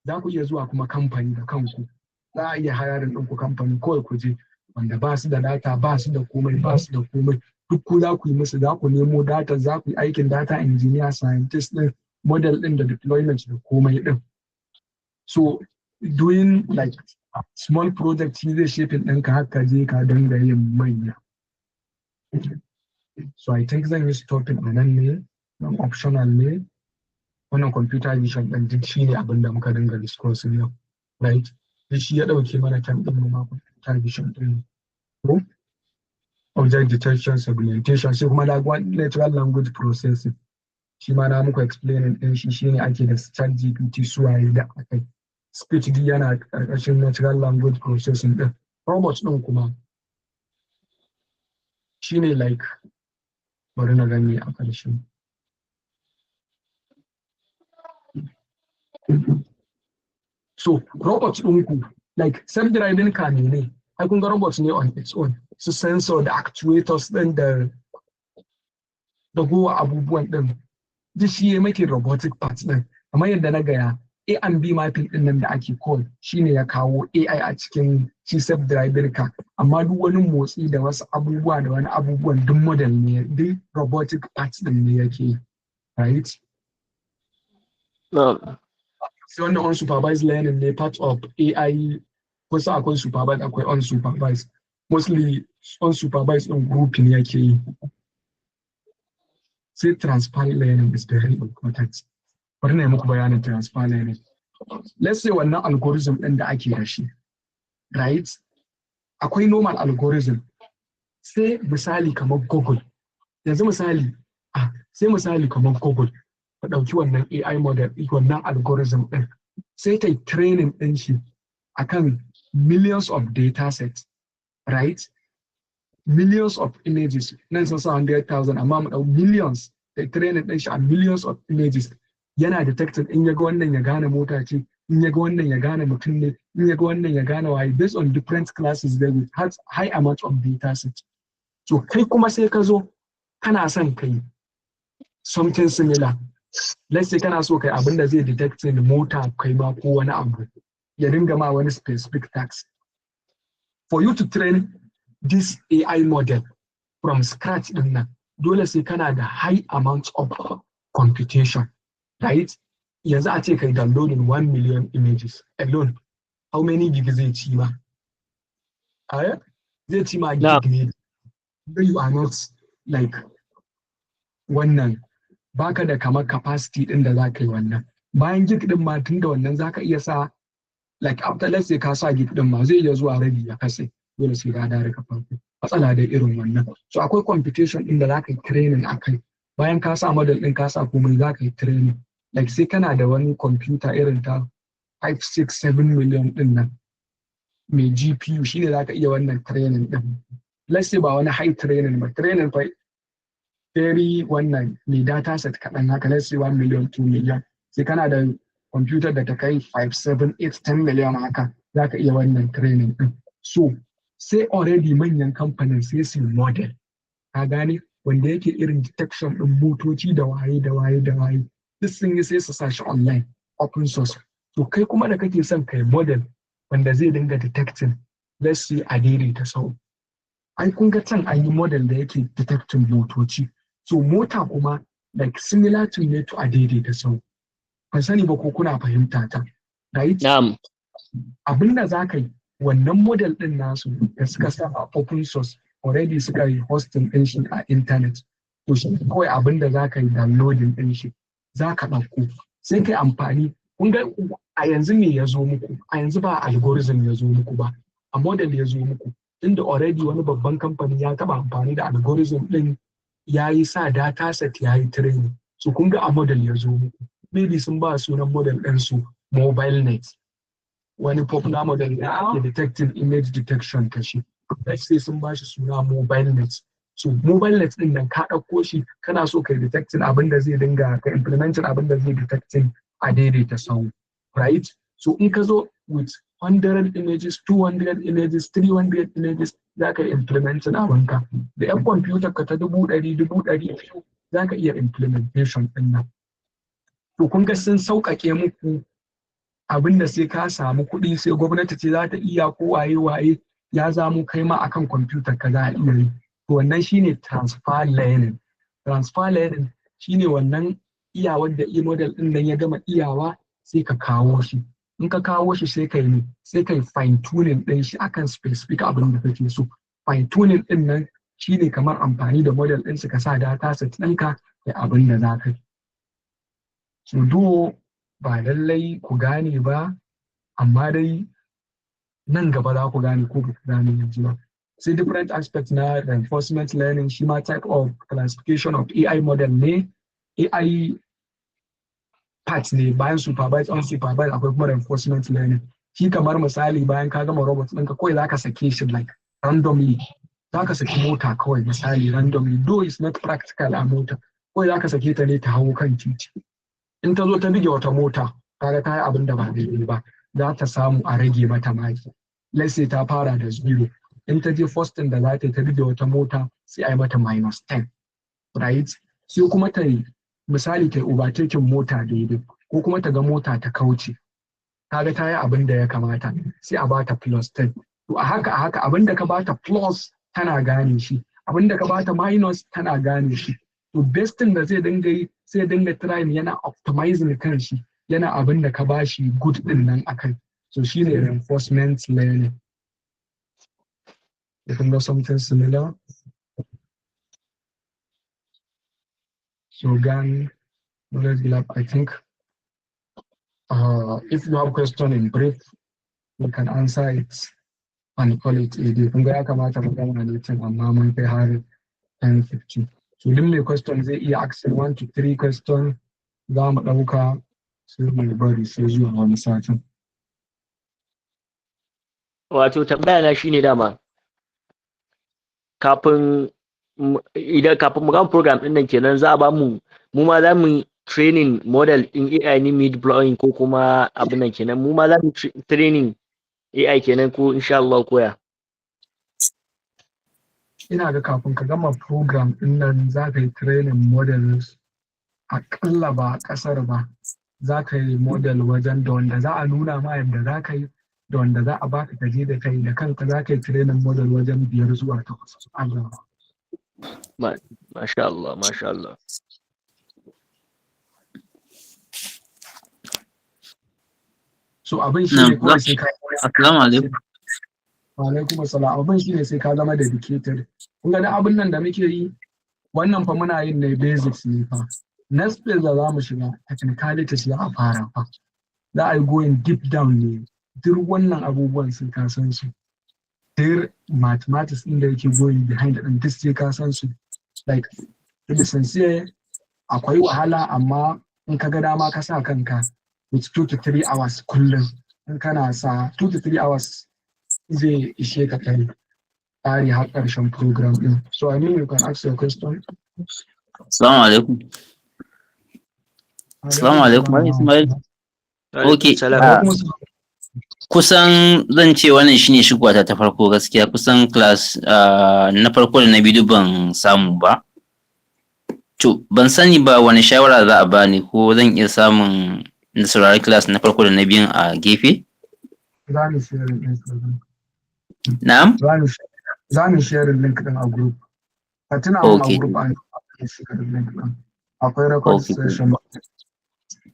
Za ku iya zuwa kuma kamfani da kanku, za a iya hiring ɗinku kamfani, kawai ku je wanda ba su da data, ba su da komai, ba su da komai, duk ku za ku yi musu, za ku nemo data, za ku yi aikin data engineer, scientist ɗin, model ɗin da deployment da komai ɗin. So doing like small project shi zai shaping ɗinka har ka je ka dinga yin manya. So I think zan yi stopping a nan ne. Nan optional ne wannan computer vision ɗin, duk shi ne abin da muka dinga discussing yau, right? Shi ya ɗauke mana time ɗin mu ma, computer vision ɗin ko object detection, segmentation. Sai kuma natural language processing, shi ma na muku explaining ɗin shi. Shine ake da Chat GPT, suwaye da akai speech, duk yana ƙarƙashin natural language processing ɗin. Robot ɗin kuma shine like, bari na gani a ƙarshe. So robot ɗinku, like self-driving car ne, ai kun ga robot ne on its own, su sensor da actuators ɗin da ragowa abubuwan ɗin, duk shi ya make robotic parts ɗin. Kamar yadda na gaya, A and B mapping ɗin nan da ake call, shine ya kawo AI a cikin shi self-driving car. Amma duk wani motsi da wasu abubuwa da wani abubuwan, duk model ne, duk robotic parts ɗin ne yake, right? Sai wannan unsupervised learning ne, part of AI. Kusa akwai supervised, akwai unsupervised. Mostly unsupervised ɗin grouping yake yi. Sai transfer learning is very important. Bari na yi muku bayanin transfer learning. Let's say wannan algorithm ɗin da ake da shi, right? Akwai normal algorithm, sai misali kamar Google yanzu, misali, sai misali kamar Google ka ɗauki wannan AI model, wannan algorithm ɗin, sai ta yi training ɗin shi akan millions of data sets, right? Millions of images. Nan sun sa 100,000, amma mu ɗau millions. Da training ɗin shi a millions of images, yana detected, in ya ga wannan ya gane mota ce, in ya ga wannan ya gane mutum ne, in ya ga wannan ya gane waye, based on different classes there with high amount of data set. So kai kuma sai ka zo kana son kai something similar. Let's say kana so kai abin da zai detecting mota kai ma ko wani abu, ya dinga ma wani specific task. For you to train this AI model from scratch din nan, dole sai kana da high amount of computation, right? Yanzu a ce kai downloading 1 million images alone, how many gig zai ci ma? Aya zai ci ma gig ne. You are not like wannan, baka da kamar capacity din da za ka yi wannan. Bayan gig din ma, tun da wannan za ka iya sa, like after, let's say ka sa gig din ma, zai iya zuwa rabi ya kase, dole sai ka dawo daga farko. Matsala da irin wannan. So akwai computation din da za ka yi training a kai. Bayan ka sa model din, ka sa komai, za ka yi training, like sai kana da wani computer irin ta 5, 6, 7 million din nan mai GPU, shine za ka iya wannan training din. Let's say ba wani high training ba, training fa very wannan mai data set kaɗan haka, let's say 1 million, 2 million. Sai kana da computer da ta kai 5, 7, 8, 10 million haka, za ka iya wannan training din. So sai already manyan kamfanin sai su model, ka gane, wanda yake irin detection din motoci da waye da waye da waye, duk sun yi, sai su sa shi online, open source. To kai kuma da kake son kai model wanda zai dinga detecting, let's say a daidaita sau, ai kun ga can an yi model da yake detecting motoci. So mota kuma like similar to ne to a daidaita sau. Ban sani ba ko kuna fahimta ta, right? Na'am. Abinda za ka yi, wannan model din nasu da suka sa a open source already, suka yi hosting din shi a internet, to shi kawai abinda za ka yi downloading din shi, za ka ɗauko, sai ka yi amfani. Kun ga a yanzu me ya zo muku? A yanzu ba algorithm ya zo muku ba, a model ya zo muku, inda already wani babban kamfani ya taɓa amfani da algorithm din, ya yi sa data set, ya yi training. So kun ga a model ya zo muku. Maybe sun ba sunan model ɗinsu mobile net, wani popular model da ake detecting image detection kashi. Let's say sun ba shi suna mobile net. So mobile net din nan, ka ɗauko shi, kana so kai detecting abin da zai dinga ka implementing abin da zai detecting a daidaita sau, right? So in ka zo with 100 images, 200 images, 300 images, za ka yi implementing abinka da yan computer ka ta 100,000, 200,000, za ka iya implementation din nan. To kun ga sun sauƙaƙe muku abin da sai ka samu kuɗi, sai gwamnati ce za ta iya, ko waye waye, ya zamo kai ma akan kwamfutar ka za a iya yi. To wannan shine transfer learning. Transfer learning shine wannan iyawar da e-model din nan ya gama iyawa, sai ka kawo shi. In ka kawo shi, sai kai ne sai kai fine tuning din shi akan specific abin da kake so. Fine tuning din nan shine kamar amfani da model din su, ka sa data set ɗinka da abin da za ka yi. So do ba lallai ku gane ba, amma dai Nan gaba za ku gane ko ba ku gane yanzu ba. Sai different aspects na reinforcement learning, shi ma type of classification of AI model ne, AI part ne. Bayan supervised, unsupervised, akwai kuma reinforcement learning. Shi kamar misali, bayan ka gama robot ɗinka, kawai za ka sake shi like randomly, za ka saki mota kawai misali randomly, though it's not practical a mota, kawai za ka sake ta ne ta hau kan titi. In ta zo ta bige wata mota, kaga ta yi abin da ba daidai ba, za ta samu a rage mata maki. Let's say ta fara da 0, in ta je first da za ta yi ta bige wata mota, sai a yi mata minus 10, right? Sai kuma ta yi misali ta yi overtaking mota daidai, ko kuma ta ga mota ta kauce, kaga ta yi abin da ya kamata, sai a bata plus 10. To a haka a haka, abin da ka bata plus tana gane shi, abin da ka bata minus tana gane shi. To best thing da zai dinga yi, sai dinga trying yana optimizing kan shi, yana abin da ka bashi good din nan akai. So shine reinforcement learning. You can do something similar. So GAN, knowledge lab, I think if you have question in brief, we can answer it and call it a day. Kun ga ya kamata mu gama meeting, amma mun kai har 10:50. So duk mai question zai iya asking one to three question, za mu ɗauka, sai mu bari sai zuwa wani satin. Wato tambaya na shine, dama kafin idan kafin mu gama program din nan kenan, za a ba mu, mu ma za mu training model din AI ne mu deploying, ko kuma abin nan kenan, mu ma za mu training AI kenan, ko insha Allah koya? Ina ga kafin ka gama program din nan, za ka yi training models aƙalla ba a ƙasar ba, za ka yi model wajen da wanda za a nuna ma yadda za ka yi, da wanda za a baka ka je da kai da kanka, za ka yi training model wajen biyar zuwa takwas, Allah. Masha Allah, masha Allah. So abin shi ne kawai sai ka Assalamu alaikum. Wa alaikum assalam. Abin shi ne sai ka zama dedicated. Kun ga abin nan da muke yi wannan fa, muna yin ne basics ne fa. Next phase da za mu shiga, technicalities za a fara fa. Za a yi going deep down ne. Duk wannan abubuwan sai ka san su, duk mathematics ɗin da yake going behind ɗin, duk sai ka san su. Like, to be sincere, akwai wahala, amma in ka ga dama ka sa kanka with 2 to 3 hours kullum, in kana sa 2 to 3 hours, zai ishe ka kai tsari har ƙarshen program ɗin. So I mean, you can ask your question. Assalamu alaikum. Assalamu alaikum, Ismail. Okay. Kusan zan ce wannan shine shigowata ta farko gaskiya. Kusan class na farko da na biyu ban samu ba. To ban sani ba wani shawara za a bani, ko zan iya samun na saurari class na farko da na biyun a gefe? Za mu share link ɗin. Na'am? Za mu share link ɗin a group. Ka tuna mun a group an share link ɗin. Akwai record session.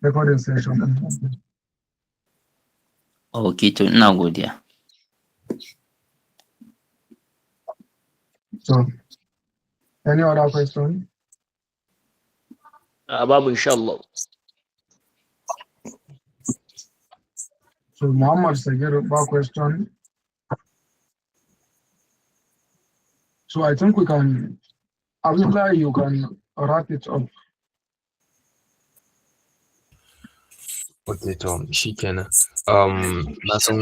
Recording session ɗin. Ok, to ina godiya. So, any other question? Babu, insha Allah. So Muhammad Sagir, ba question. So I think we can, Abdullah, you can wrap it up. Okay, to shikenan. Na san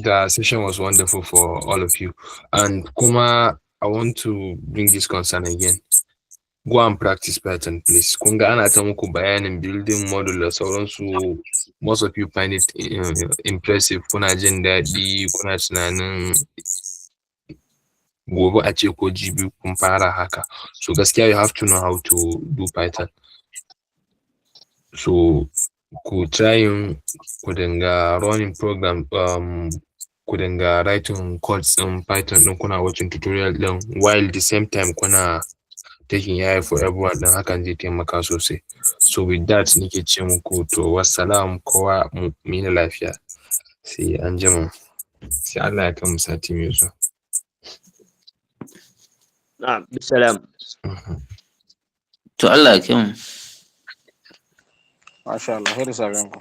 the session was wonderful for all of you. And kuma, I want to bring this concern again. Go and practice Python, please. Kun ga ana ta muku bayanin building model da sauransu. Most of you find it impressive. Kuna jin daɗi, kuna tunanin gobe a ce ko jibi kun fara haka. So gaskiya, you have to know how to do Python. So ku trying ku dinga running program, ku dinga writing codes ɗin Python ɗin, kuna watching tutorial ɗin, while the same time kuna taking AI for Everyone ɗin, hakan zai taimaka sosai. So with that nake ce muku to wassalam, kowa mu yi lafiya. Sai anjima. Sai Allah ya kai mu sati mai zuwa. Na'am, bisalam. To Allah ya kai mu. Masha Allah, sai da safen ku.